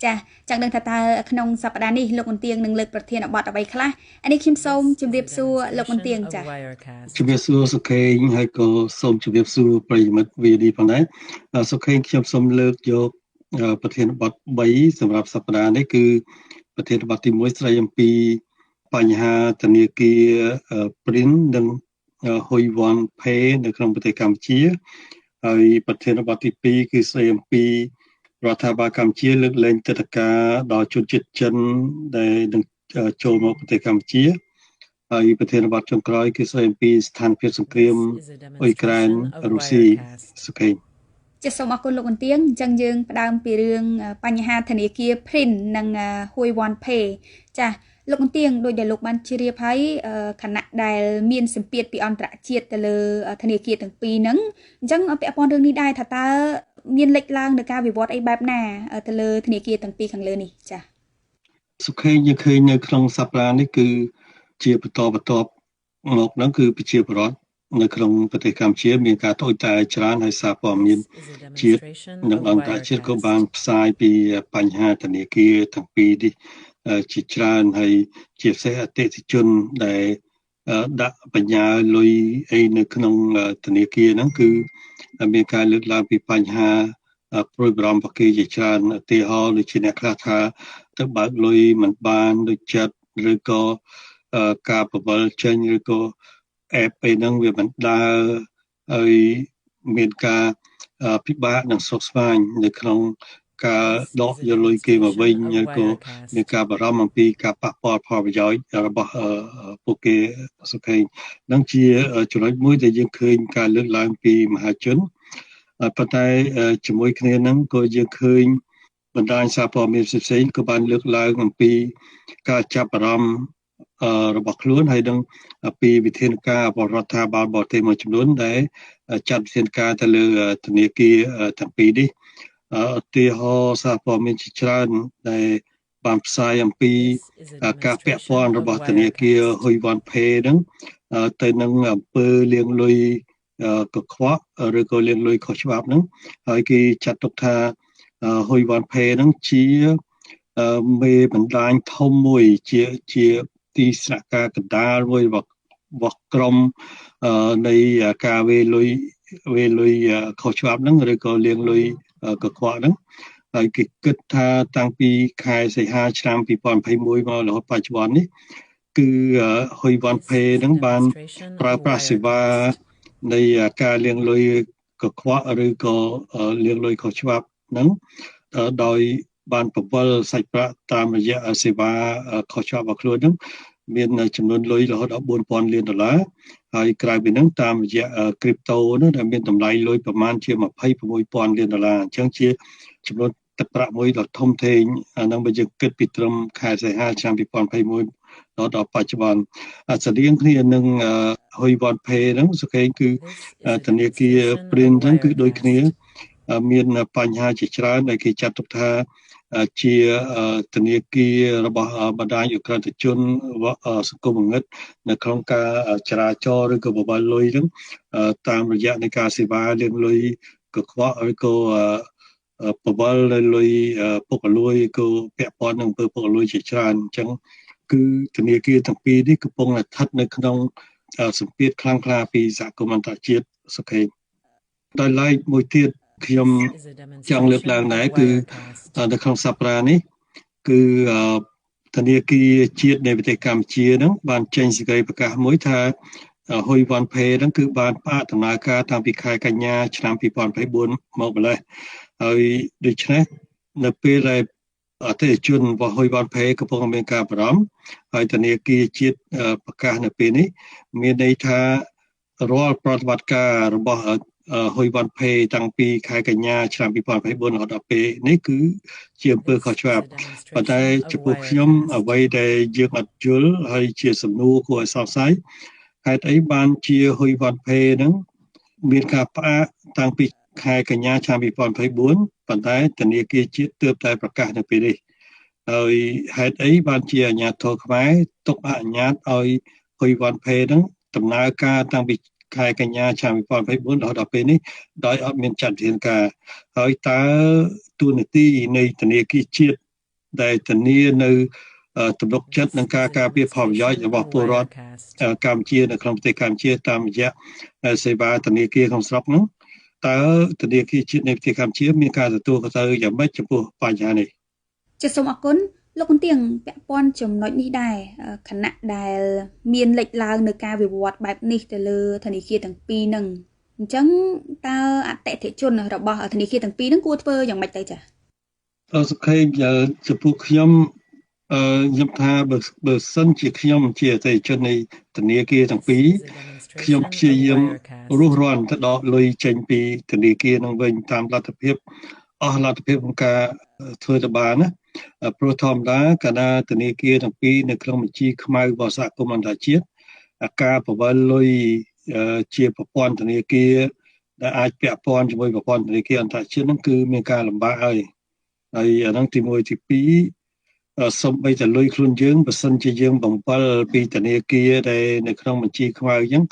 Speaker 18: ចាសចង់ដឹងថាតើក្នុងសប្តាហ៍នេះលោកងួនទៀងនឹងលើកប្រធានបទអ្វីខ្លះអានេះខ្ញុំសូមជម្រាបសួរលោកងួនទៀងចាស
Speaker 19: ជម្រាបសួរសុខេងហើយក៏សូមជម្រាបសួរប្រិយមិត្ត VOD ផងដែរសុខេងខ្ញុំសូមលើកយកប្រធានបទ3សម្រាប់សប្តាហ៍នេះគឺប្រធានបទទី1ស្ដីអំពីបញ្ហាធនាគារ Brin និងហុយវ៉ាន់ផេនៅក្នុងប្រទេសកម្ពុជាហើយប្រធានបទទី2គឺស្ដីអំពីរដ្ឋាភិបាលកម្ពុជាលើកលែងទិដ្ឋាការដល់ជនជាតិចិនដែលនឹងចូលមកប្រទេសកម្ពុជាហើយប្រធានបទចុងក្រោយគឺស្ដីអំពីស្ថានភាពសង្គ្រាមអ៊ុយក្រែនរុស្ស៊ីសុខេង
Speaker 18: ចាសសូមអរគុណលោកអន្ទៀងអញ្ចឹងយើងផ្ដើមពីរឿងបញ្ហាធនាគារ Brin និងហួយវ៉ាន់ផេចាស លោកអន្ទៀងដោយដែលលោកបានជ្រាបហើយខណៈដែលមានសម្ពាធពីអន្តរជាតិទៅលើធនាគារទាំងពីរហ្នឹងអញ្ចឹងពាក់ព័ន្ធរឿងនេះដែរថាតើមានលេចឡើងនៅការវិវត្តអីបែបណាទៅលើធនាគារទាំងពីរខាងលើនេះចា៎
Speaker 19: សុខេយើងឃើញនៅក្នុងសប្តាហ៍នេះគឺជាបន្តបន្ទាប់មកហ្នឹងគឺប្រជាពលរដ្ឋនៅក្នុងប្រទេសកម្ពុជាមានការត្អូញត្អែរច្រើនហើយសារព័ត៌មានជាតិនិងអន្តរជាតិក៏បានផ្សាយពីបញ្ហាធនាគារទាំងពីរនេះជាច្រើនហើយជាពិសេសអតិថិជនដែលដាក់បញ្ញាលុយអីនៅក្នុងធនាគារហ្នឹងគឺមានការលើកឡើងពីបញ្ហាព្រួយបារម្ភរបស់គេជាច្រើនឧទាហរណ៍ដូចជាអ្នកខ្លះថាទៅបើកលុយមិនបានដូចចិត្តឬក៏ការបវលចេញឬក៏អេបអីហ្នឹងវាមិនដើរហើយមានការពិបាកនិងស្មុគស្មាញនៅក្នុងការដកយកលុយគេមកវិញឬក៏មានការបារម្ភអំពីការប៉ះពាល់ផលប្រយោជន៍របស់ពួកគេសុខេងនឹងជាចំណុចមួយដែលយើងឃើញការលើកឡើងពីមហាជនប៉ុន្តែជាមួយគ្នាហ្នឹងក៏យើងឃើញបណ្ដាញសារព័ត៌មានផ្សេងៗក៏បានលើកឡើងអំពីការចាប់អារម្មណ៍របស់ខ្លួនហើយនឹងពីវិធានការរបស់រដ្ឋាភិបាលបរទេសមួយចំនួនដែលចាត់វិធានការទៅលើធនាគារទាំងពីរនេះឧទាហរណ៍សារព័ត៌មានជាច្រើនដែលបានផ្សាយអំពីការពាក់ព័ន្ធរបស់ធនាគារហ៊ុយវ៉ាន់ផេហ្នឹងទៅនឹងអំពើលាងលុយកខ្វក់ឬក៏លាងលុយខុសច្បាប់ហ្នឹងហើយគេចាត់ទុកថាហ៊ុយវ៉ាន់ផេហ្នឹងជាមេបណ្ដាញធំមួយជាទីស្នាក់ការកណ្ដាលមួយរបស់ក្រុមនៃការវេលុយខុសច្បាប់ហ្នឹងឬក៏លាងលុយកខ្វក់ហ្នឹងហើយគេគិតថាតាំងពីខែសីហាឆ្នាំ2021មករហូតបច្ចុប្បន្ននេះគឺហ៊ុយវ៉ាន់ផេហ្នឹងបានប្រើប្រាស់សេវានៃការលាងលុយកខ្វក់ឬក៏លាងលុយខុសច្បាប់ហ្នឹងដោយបានពវល់សាច់ប្រាក់តាមរយៈសេវាខុសច្បាប់របស់ខ្លួនហ្នឹងមានចំនួនលុយរហូតដល់4000លានដុល្លារហើយក្រៅពីហ្នឹងតាមរយៈ crypto នោះដែលមានតម្លៃលុយប្រមាណជា26000លានដុល្លារអញ្ចឹងជាចំនួនទឹកប្រាក់មួយដ៏ធំធេងអាហ្នឹងបើយើងគិតពីត្រឹមខែសីហាឆ្នាំ2021ដល់បច្ចុប្បន្នស្រដៀងគ្នានឹងហ៊ុយវ៉ាន់ផេហ្នឹងសុខេងគឺធនាគារ Print ហ្នឹងគឺដូចគ្នាមានបញ្ហាជាច្រើនដែលគេចាត់ទុកថាជាធនាគាររបស់បណ្ដាញឧក្រិដ្ឋជនសង្គមងឹតនៅក្នុងការចរាចរឬក៏បបលលុយហ្នឹងតាមរយៈនៃការសេវាលាងលុយកខ្វក់ឬក៏បបលលុយពុករលួយក៏ពាក់ព័ន្ធនឹងអំពើពុករលួយជាច្រើនអញ្ចឹងគឺធនាគារទាំងពីរនេះកំពុងតែស្ថិតនៅក្នុងសម្ពាធខ្លាំងក្លាពីសហគមន៍អន្តរជាតិសុខេងដោយឡែកមួយទៀតខ្ញុំចង់លើកឡើងដែរគឺនៅក្នុងសប្តាហ៍នេះគឺធនាគារជាតិនៃប្រទេសកម្ពុជាហ្នឹងបានចេញសេចក្តីប្រកាសមួយថាហ៊ុយវ៉ាន់ផេហ្នឹងគឺបានផ្អាកដំណើរការតាំងពីខែកញ្ញាឆ្នាំ2024មកម្លេះហើយដូច្នេះនៅពេលដែលអតិថិជនរបស់ហ៊ុយវ៉ាន់ផេកំពុងមានការបារម្ភហើយធនាគារជាតិប្រកាសនៅពេលនេះមានន័យថារាល់ប្រតិបត្តិការរបស់ហ៊ុយវ៉ាន់ផេតាំងពីខែកញ្ញាឆ្នាំ2024រហូតដល់ពេលនេះគឺជាអំពើខុសច្បាប់ប៉ុន្តែចំពោះខ្ញុំអ្វីដែលយើងអត់យល់ហើយជាសំណួរគួរឲ្យសង្ស័យហេតុអីបានជាហ៊ុយវ៉ាន់ផេហ្នឹងមានការផ្អាកតាំងពីខែកញ្ញាឆ្នាំ2024ប៉ុន្តែធនាគារជាតិទើបតែប្រកាសនៅពេលនេះហើយហេតុអីបានជាអាជ្ញាធរខ្មែរទុកអនុញ្ញាតឲ្យហ៊ុយវ៉ាន់ផេហ្នឹងដំណើរការតាំងពីខែកញ្ញាឆ្នាំ2024ដល់ពេលនេះដោយអត់មានចាត់វិធានការហើយតើតួនាទីនៃធនាគារជាតិដែលធានានៅទំនុកចិត្តនឹងការការពារផលប្រយោជន៍របស់ពលរដ្ឋកម្ពុជានៅក្នុងប្រទេសកម្ពុជាតាមរយៈសេវាធនាគារក្នុងស្រុកហ្នឹងតើធនាគារជាតិនៃប្រទេសកម្ពុជាមានការទទួលខុសត្រូវយ៉ាងម៉េចចំពោះបញ្ហានេះ
Speaker 18: ចាសសូមអរគុណលោកគុនទៀងពាក់ព័ន្ធចំណុចនេះដែរខណៈដែលមានលេចឡើងនៅការវិវត្តបែបនេះទៅលើធនាគារទាំងពីរហ្នឹងអញ្ចឹងតើអតិថិជនរបស់ធនាគារទាំងពីរហ្នឹងគួរធ្វើយ៉ាងម៉េចទៅចា៎
Speaker 19: សុខេងចំពោះខ្ញុំខ្ញុំថាបើសិនជាខ្ញុំជាអតិថិជននៃធនាគារទាំងពីរខ្ញុំព្យាយាមរស់រានទៅដកលុយចេញពីធនាគារនឹងវិញតាមលទ្ធភាព អស់លទ្ធភាពក្នុងការធ្វើទៅបានណាព្រោះធម្មតាកាលណាធនាគារទាំងពីរនៅក្នុងបញ្ជីខ្មៅរបស់សហគមន៍អន្តរជាតិការបង្វិលលុយជាប្រព័ន្ធធនាគារដែលអាចពាក់ព័ន្ធជាមួយប្រព័ន្ធធនាគារអន្តរជាតិហ្នឹងគឺមានការលំបាកហើយហើយអាហ្នឹងទី1ទី2សូម្បីតែលុយខ្លួនយើងបើសិនជាយើងបំពិលពីធនាគារដែលនៅក្នុងបញ្ជីខ្មៅអញ្ចឹង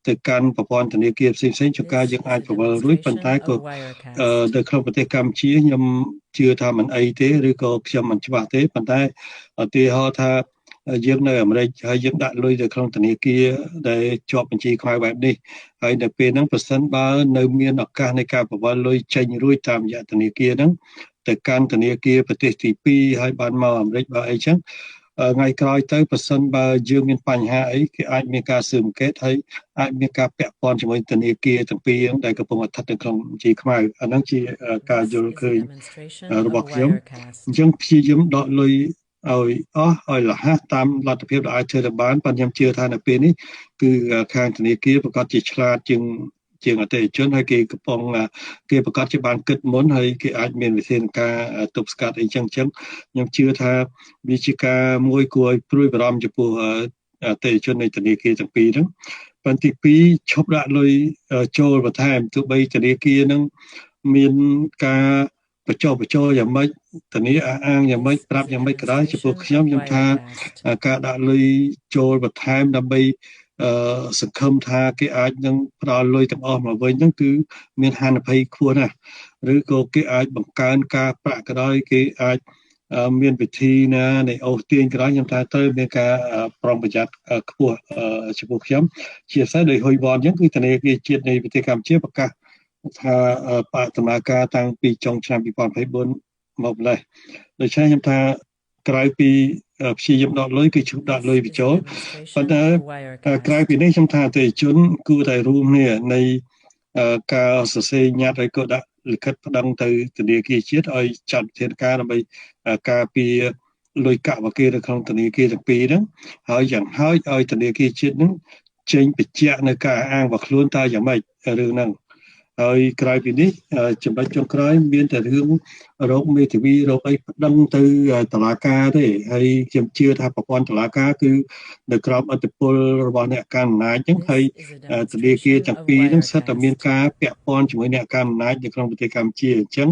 Speaker 19: ទៅកាន់ប្រព័ន្ធធនាគារផ្សេងៗជួនកាលយើងអាចបង្វិលរួចប៉ុន្តែក៏នៅក្នុងប្រទេសកម្ពុជាខ្ញុំជឿថាមិនអីទេឬក៏ខ្ញុំមិនច្បាស់ទេប៉ុន្តែឧទាហរណ៍ថាយើងនៅអាមេរិកហើយយើងដាក់លុយទៅក្នុងធនាគារដែលជាប់បញ្ជីខ្មៅបែបនេះហើយនៅពេលហ្នឹងប្រសិនបើនៅមានឱកាសនៃការបង្វិលលុយចេញរួចតាមរយៈធនាគារហ្នឹងទៅកាន់ធនាគារប្រទេសទី2ហើយបានមកអាមេរិកបើអីចឹងថ្ងៃក្រោយទៅប្រសិនបើយើងមានបញ្ហាអីគេអាចមានការស៊ើបអង្កេតហើយអាចមានការពាក់ព័ន្ធជាមួយធនាគារទាំងពីរដែលកំពុងស្ថិតនៅក្នុងបញ្ជីខ្មៅអាហ្នឹងជាការយល់ឃើញរបស់ខ្ញុំអញ្ចឹងព្យាយាមដកលុយឲ្យអស់ឲ្យលះតាមលទ្ធភាពដែលអាចធ្វើទៅបានប៉ុន្តែខ្ញុំជឿថានៅពេលនេះគឺខាងធនាគារប្រកាសជាឆ្លាតជាងអតិថិជនហើយគេកំពុងគេប្រកាសជាបានគិតមុនហើយគេអាចមានវិធានការទប់ស្កាត់អីចឹងខ្ញុំជឿថាវាជាការមួយគួរឲ្យព្រួយបារម្ភចំពោះអតិថិជននៃធនាគារទាំងពីរហ្នឹងប៉ុន្តែទី2ឈប់ដាក់លុយចូលបន្ថែមទោះបីធនាគារហ្នឹងមានការបញ្ចុះបញ្ចូលយ៉ាងម៉េចធានាអះអាងយ៉ាងម៉េចប្រាប់យ៉ាងម៉េចក៏ដោយចំពោះខ្ញុំថាការដាក់លុយចូលបន្ថែមដើម្បីសង្ឃឹមថាគេអាចនឹងផ្ដល់លុយទាំងអស់មកវិញហ្នឹងគឺមានហានិភ័យខ្ពស់ណាស់ឬក៏គេអាចបង្កើនការប្រាក់ក៏ដោយគេអាចមានវិធីណានៃអូសទាញក៏ដោយខ្ញុំថាត្រូវមានការប្រុងប្រយ័ត្នខ្ពស់ចំពោះខ្ញុំជាពិសេសដោយហ៊ុយវ៉ាន់អញ្ចឹងគឺធនាគារជាតិនៃប្រទេសកម្ពុជាប្រកាសថាបកដំណើរការតាំងពីចុងឆ្នាំ2024មកម្លេះដូច្នេះខ្ញុំថាក្រៅពីព្យាយាមដកលុយគឺឈប់ដាក់លុយបញ្ចូលប៉ុន្តែក្រៅពីនេះខ្ញុំថាអតិថិជនគួរតែរួមគ្នានៃការសរសេរញត្តិឬក៏ដាក់លិខិតប្តឹងទៅធនាគារជាតិឲ្យចាត់វិធានការដើម្បីការពារលុយកាក់របស់គេនៅក្នុងធនាគារទាំងពីរហ្នឹងហើយយ៉ាងហោចឲ្យធនាគារជាតិហ្នឹងចេញបញ្ជាក់នៅការអះអាងរបស់ខ្លួនតើយ៉ាងម៉េចរឿងហ្នឹងហើយក្រៅពីនេះចំណុចចុងក្រោយមានតែរឿងរោគមេធាវីរោគអីប្តឹងទៅតុលាការទេហើយខ្ញុំជឿថាប្រព័ន្ធតុលាការគឺនៅក្រោមឥទ្ធិពលរបស់អ្នកកាន់អំណាចហ្នឹងហើយធនាគារទាំងពីរហ្នឹងសុទ្ធតែមានការពាក់ព័ន្ធជាមួយអ្នកកាន់អំណាចនៅក្នុងប្រទេសកម្ពុជាអញ្ចឹង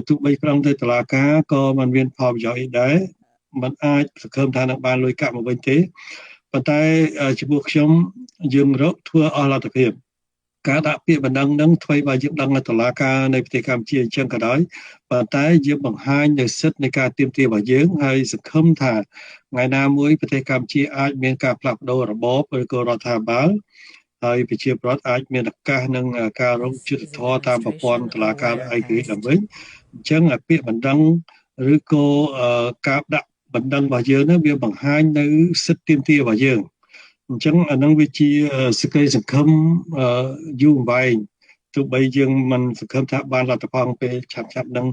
Speaker 19: ទោះបីប្តឹងទៅតុលាការក៏មិនមានផលប្រយោជន៍អីដែរมันអាចសង្ឃឹមថានឹងបានលុយកាក់មកវិញទេប៉ុន្តែចំពោះខ្ញុំយើងរកធ្វើអស់លទ្ធភាពការដាក់ពាក្យបណ្ដឹងនឹងថ្មីបើយើងដឹងថាតុលាការនៃប្រទេសកម្ពុជាអញ្ចឹងក៏ដោយប៉ុន្តែយើងបង្ហាញនូវសិទ្ធិនៃការទាមទាររបស់យើងហើយសង្ឃឹមថាថ្ងៃណាមួយប្រទេសកម្ពុជាអាចមានការផ្លាស់ប្ដូររបបឬក៏រដ្ឋាភិបាលហើយប្រជាពលរដ្ឋអាចមានឱកាសនឹងការរកយុត្តិធម៌តាមប្រព័ន្ធតុលាការឯករាជ្យឡើងវិញអញ្ចឹងពាក្យបណ្ដឹងឬក៏ការដាក់បណ្ដឹងរបស់យើងនោះវាបង្ហាញនៅសិទ្ធិទាមទាររបស់យើងអញ្ចឹងអានឹងវាជាសេចក្តីសង្ឃឹមយូរអង្វែងទោះបីយើងមិនសង្ឃឹមថាបានលទ្ធផលពេលឆាប់ៗនឹង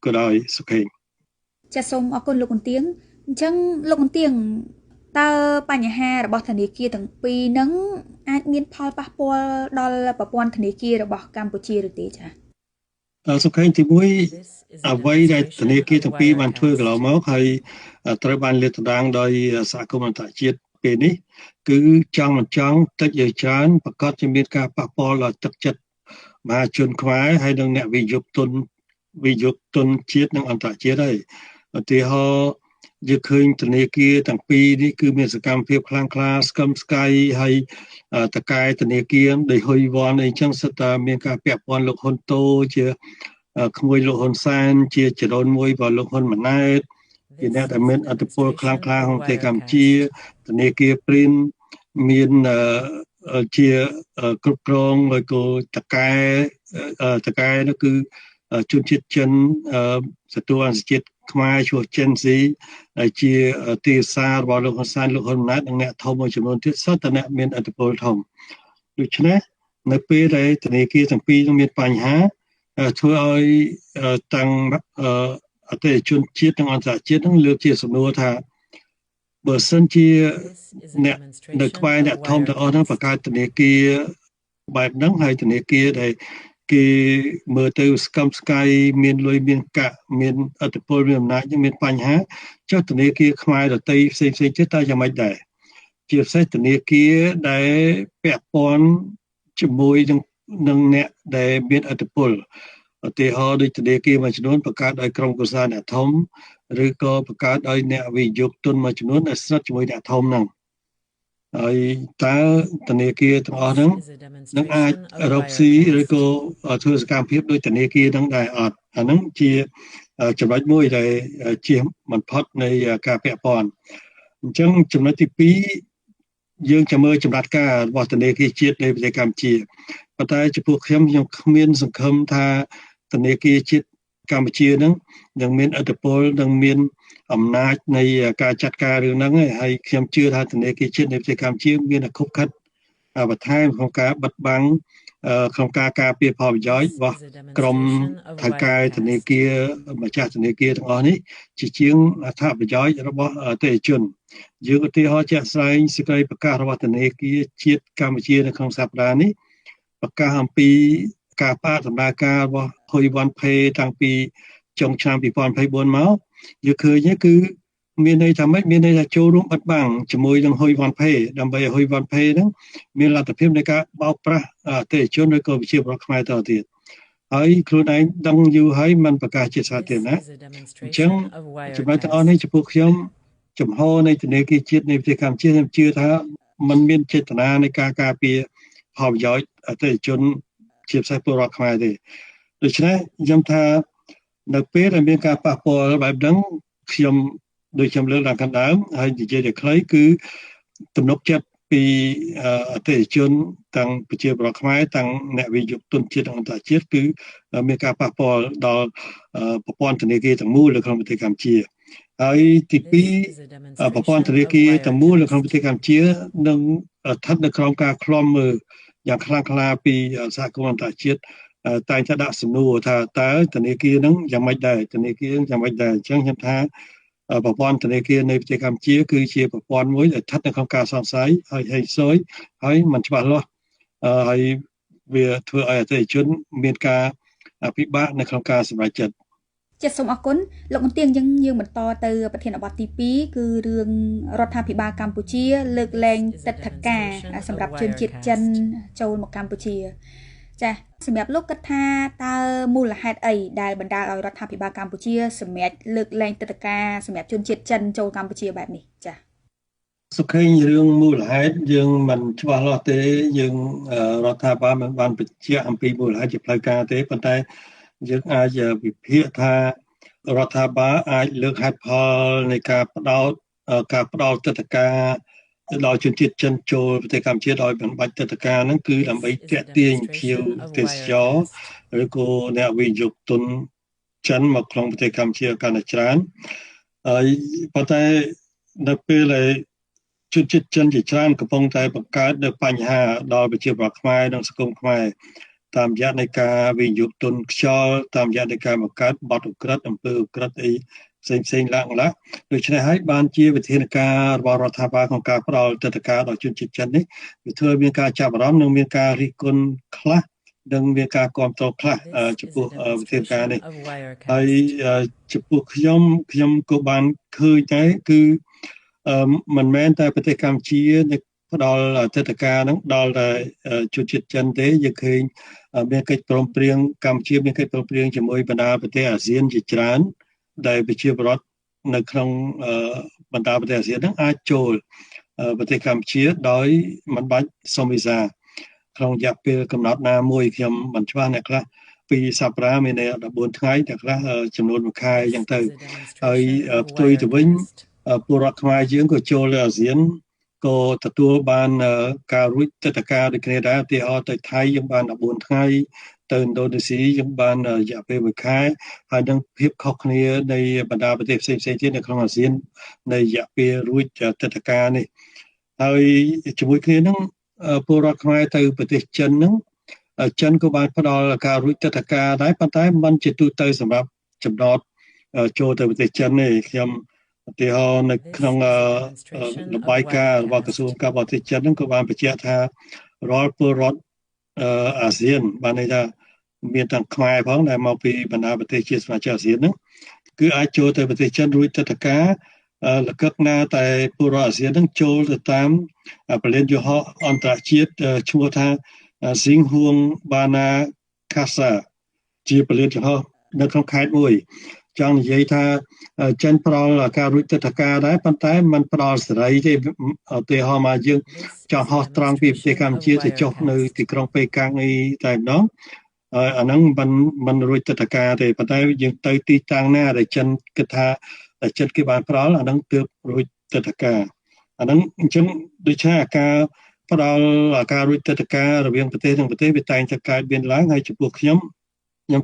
Speaker 19: ក៏ដោយសុខេង
Speaker 18: ចាសសូមអរគុណលោកកន្ទៀងអញ្ចឹងលោកកន្ទៀងតើបញ្ហារបស់ធនាគារទាំងពីរនឹងអាចមានផលប៉ះពាល់ដល់ប្រព័ន្ធធនាគាររបស់កម្ពុជាឬទេចាស
Speaker 19: សុខេងទី1អ្វីដែលធនាគារទាំងពីរបានធ្វើកន្លងមកហើយត្រូវបានលាតត្រដាងដោយសហគមន៍អន្តរជាតិពេលនេះគឺចង់មិនចង់តិចឬច្រើនប្រកាសជាមានការប៉ះពាល់ដល់ទឹកចិត្តមហាជនខ្មែរហើយនិងអ្នកវិនិយោគទុនជាតិនិងអន្តរជាតិហើយឧទាហរណ៍យើងឃើញធនាគារទាំងពីរនេះគឺមានសកម្មភាពខ្លាំងក្លាស្កឹមស្កៃហើយតកែធនាគារដោយហ៊ុយវ៉ាន់អីចឹងសុទ្ធតែមានការពាក់ព័ន្ធលោកហ៊ុនតូជាក្មួយលោកហ៊ុនសែនជាចរូនមួយរបស់លោកហ៊ុនម៉ាណែតជាអ្នកដែលមានឥទ្ធិពលខ្លាំងក្លាក្នុងប្រទេសកម្ពុជាធនាគារព្រីនមានជាគ្រប់គ្រងហើយក៏តកែនោះគឺជនជាតិចិនសទួអន្តរជាតិខ្មែរឈ្មោះចិនស៊ីដែលជាទីសាររបស់លោកហ៊ុនសែនលោកហ៊ុនម៉ាណែតនិងអ្នកធំមួយចំនួនទៀតសុទ្ធតែអ្នកមានឥទ្ធិពលធំដូច្នេះនៅពេលដែលធនាគារទាំងពីរនឹងមានបញ្ហាធ្វើឲ្យតាំងអតិថិជនជាតិនិងអន្តរជាតិនឹងលើកជាសំណួរថាបើសិនជាអ្នកនៅក្បែរអ្នកធំទាំងអស់ហ្នឹងបង្កើតធនាគារបែបហ្នឹងហើយធនាគារដែល គេមើលទៅស្កឹមស្កៃមានលុយមានកាក់មានឥទ្ធិពលមានអំណាចមានបញ្ហាចុះធនាគារខ្មែរដទៃផ្សេងៗទៀតតើយ៉ាងម៉េចដែរជាពិសេសធនាគារដែលពាក់ព័ន្ធជាមួយនឹងអ្នកដែលមានឥទ្ធិពលឧទាហរណ៍ដូចធនាគារមួយចំនួនបង្កើតដោយក្រុមគ្រួសារអ្នកធំឬក៏បង្កើតដោយអ្នកវិនិយោគទុនមួយចំនួនដែលស្និទ្ធជាមួយអ្នកធំហ្នឹងហើយតើធនាគារទាំងអស់ហ្នឹងនឹងអាចរកស៊ីឬក៏ធ្វើសកម្មភាពដោយធនាគារហ្នឹងដែរអត់អាហ្នឹងជាចំណុចមួយដែលជាមិនផុតនៃការពាក់ព័ន្ធអញ្ចឹងចំណុចទី2យើងจะមើលចំណាត់ការរបស់ធនាគារជាតិនៃប្រទេសកម្ពុជាប៉ុន្តែចំពោះខ្ញុំគ្មានសង្ឃឹមថាធនាគារជាតិកម្ពុជាហ្នឹងនឹងមានឥទ្ធិពលនឹងមានអំណាចនៃការចាត់ការរឿងហ្នឹងហើយខ្ញុំជឿថាធនាគារជាតិនៃប្រទេសកម្ពុជាមានខុបខិតបន្ថែមក្នុងការបិទបាំងក្នុងការការពារផលប្រយោជន៍របស់ក្រុមថៅកែធនាគារម្ចាស់ធនាគារទាំងអស់នេះជាជាងអត្ថប្រយោជន៍របស់អតិថិជនយើងឧទាហរណ៍ជាក់ស្ដែងសេចក្តីប្រកាសរបស់ធនាគារជាតិកម្ពុជានៅក្នុងសប្តាហ៍នេះប្រកាសអំពីការផ្អាកដំណើរការរបស់ហ៊ុយវ៉ាន់ផេតាំងពីចុងឆ្នាំ2024មកយើងឃើញគឺមានន័យថាម៉េចមានន័យថាចូលរួមបិទបាំងជាមួយនឹងហ៊ុយវ៉ាន់ផេដើម្បីឲ្យហ៊ុយវ៉ាន់ផេហ្នឹងមានលទ្ធភាពនៃការបោកប្រាស់អតិថិជនឬក៏ប្រជាពលរដ្ឋខ្មែរតទៅទៀតហើយខ្លួនឯងដឹងយូរហើយមិនប្រកាសជាសាធារណៈអញ្ចឹងចំណុចទាំងអស់នេះចំពោះខ្ញុំចំហនៃធនាគារជាតិនៃប្រទេសកម្ពុជាខ្ញុំជឿថាมันមានចេតនានៃការការពារផលប្រយោជន៍អតិថិជនជាពិសេសពលរដ្ឋខ្មែរទេដូច្នេះខ្ញុំថានៅពេលដែលមានការប៉ះពាល់បែបហ្នឹងខ្ញុំដូចខ្ញុំលើកឡើងខាងដើមហើយនិយាយឲ្យខ្លីគឺទំនុកចិត្តពីអតិថិជនទាំងប្រជាពលរដ្ឋខ្មែរទាំងអ្នកវិនិយោគទុនជាតិនិងអន្តរជាតិគឺមានការប៉ះពាល់ដល់ប្រព័ន្ធធនាគារទាំងមូលនៅក្នុងប្រទេសកម្ពុជាហើយទី2ប្រព័ន្ធធនាគារទាំងមូលនៅក្នុងប្រទេសកម្ពុជានឹងស្ថិតនៅក្រោមការឃ្លាំមើលយ៉ាងខ្លាំងក្លាពីសហគមន៍អន្តរជាតិតែងតែដាក់សំណួរថាតើធនាគារហ្នឹងយ៉ាងម៉េចដែរធនាគារយ៉ាងម៉េចដែរអញ្ចឹងខ្ញុំថាប្រព័ន្ធធនាគារនៃប្រទេសកម្ពុជាគឺជាប្រព័ន្ធមួយដែលស្ថិតនៅក្នុងការសង្ស័យហើយហេងស៊យហើយមិនច្បាស់លាស់ហើយវាធ្វើឲ្យអតិថិជនមានការពិបាកនៅក្នុងការសម្រេចចិត្ត
Speaker 18: ចាសសូមអរគុណលោកមន្ទីរយើងបន្តទៅប្រធានបទទី2គឺរឿងរដ្ឋាភិបាលកម្ពុជាលើកលែងទិដ្ឋាការសម្រាប់ជនជាតិចិនចូលមកកម្ពុជាចាសសម្រាប់លោកគិតថាតើមូលហេតុអីដែលបណ្ដាលឲ្យរដ្ឋាភិបាលកម្ពុជាសម្រេចលើកលែងទិដ្ឋាការសម្រាប់ជនជាតិចិនចូលកម្ពុជាបែបនេះចាស
Speaker 19: សុខេងរឿងមូលហេតុយើងមិនច្បាស់លាស់ទេយើងរដ្ឋាភិបាលមិនបានបញ្ជាក់អំពីមូលហេតុជាផ្លូវការទេប៉ុន្តែយើងអាចវិភាគថារដ្ឋាភិបាលអាចលើកហេតុផលនៃការផ្ដល់ទិដ្ឋាការដល់ជនជាតិចិនចូលប្រទេសកម្ពុជាដោយមិនបាច់ទិដ្ឋាការហ្នឹងគឺដើម្បីទាក់ទាញភ្ញៀវទេសចរឬក៏អ្នកវិនិយោគទុនចិនមកក្នុងប្រទេសកម្ពុជាកាន់តែច្រើនហើយប៉ុន្តែនៅពេលដែលជនជាតិចិនជាច្រើនកំពុងតែបង្កើតនៅបញ្ហាដល់ប្រជាពលរដ្ឋខ្មែរនិងសង្គមខ្មែរតាមរយៈនៃការវិនិយោគទុនខ្យល់តាមរយៈនៃការបង្កើតបទឧក្រិដ្ឋអំពើឧក្រិដ្ឋអីផ្សេងៗឡើងឡាដូច្នេះហើយបានជាវិធានការរបស់រដ្ឋាភិបាលក្នុងការផ្ដល់ទិដ្ឋាការដល់ជនជាតិចិននេះវាធ្វើឲ្យមានការចាប់អារម្មណ៍និងមានការរិះគន់ខ្លះនិងមានការគាំទ្រខ្លះចំពោះវិធានការនេះហើយចំពោះខ្ញុំក៏បានឃើញដែរគឺមិនមែនតែប្រទេសកម្ពុជានៅផ្ដល់ទិដ្ឋាការហ្នឹងដល់តែជនជាតិចិនទេយើងឃើញមានកិច្ចព្រមព្រៀងកម្ពុជាមានកិច្ចព្រមព្រៀងជាមួយបណ្ដាប្រទេសអាស៊ានជាច្រើនដែលប្រជាពលរដ្ឋនៅក្នុងបណ្ដាប្រទេសអាស៊ានហ្នឹងអាចចូលប្រទេសកម្ពុជាដោយមិនបាច់សុំវីសាក្នុងរយៈពេលកំណត់ណាមួយខ្ញុំមិនច្បាស់អ្នកខ្លះពីសប្តាហ៍មានន័យ14ថ្ងៃអ្នកខ្លះចំនួន1ខែអញ្ចឹងទៅហើយផ្ទុយទៅវិញពលរដ្ឋខ្មែរយើងក៏ចូលទៅអាស៊ានក៏ទទួលបានការរួចទិដ្ឋាការដូចគ្នាដែរឧទាហរណ៍ទៅថៃយើងបាន14ថ្ងៃទៅឥណ្ឌូនេស៊ីយើងបានរយៈពេល1ខែហើយនឹងភាពខុសគ្នានៃបណ្ដាប្រទេសផ្សេងៗទៀតនៅក្នុងអាស៊ាននៃរយៈពេលរួចទិដ្ឋាការនេះហើយជាមួយគ្នានឹងពលរដ្ឋខ្មែរទៅប្រទេសចិនហ្នឹងចិនក៏បានផ្ដល់ការរួចទិដ្ឋាការដែរប៉ុន្តែមិនជាទូទៅសម្រាប់ចំណតចូលទៅប្រទេសចិនទេខ្ញុំឧទាហរណ៍នៅក្នុងរបាយការណ៍របស់ក្រសួងការបរទេសចិនហ្នឹងក៏បានបញ្ជាក់ថារាល់ពលរដ្ឋអាស៊ានបានន័យថា មានទាំងខ្មែរផងដែលមកពីបណ្ដាប្រទេសជាសមាជិកអាស៊ានហ្នឹងគឺអាចចូលទៅប្រទេសចិនរួចទឹកតការលកឹកណាតែពលរដ្ឋអាស៊ានហ្នឹងចូលទៅតាមពលានយន្តហោះអន្តរជាតិឈ្មោះថាស៊ីងហួងបាណាខាសាជាពលានយន្តហោះនៅក្នុងខេត្តមួយចង់និយាយថាចិនផ្ដល់ការរួចទឹកតការដែរប៉ុន្តែมันផ្ដល់សេរីទេឧទាហរណ៍មកយើងចង់ហោះត្រង់ពីប្រទេសកម្ពុជាទៅចុះនៅទីក្រុងប៉េកាំងអីតែម្ដងអាហ្នឹងมันរួចទឹកតការទេប៉ុន្តែយើងទៅទីតាំងណាដែលចិនគិតថាតែចិត្តគេបានផ្ដល់អាហ្នឹងទើបរួចទឹកតការអាហ្នឹងអញ្ចឹងដូចថាការផ្ដល់ការរួចទឹកតការរវាងប្រទេសនិងប្រទេសវាតែងតែកើតមានឡើងហើយចំពោះខ្ញុំ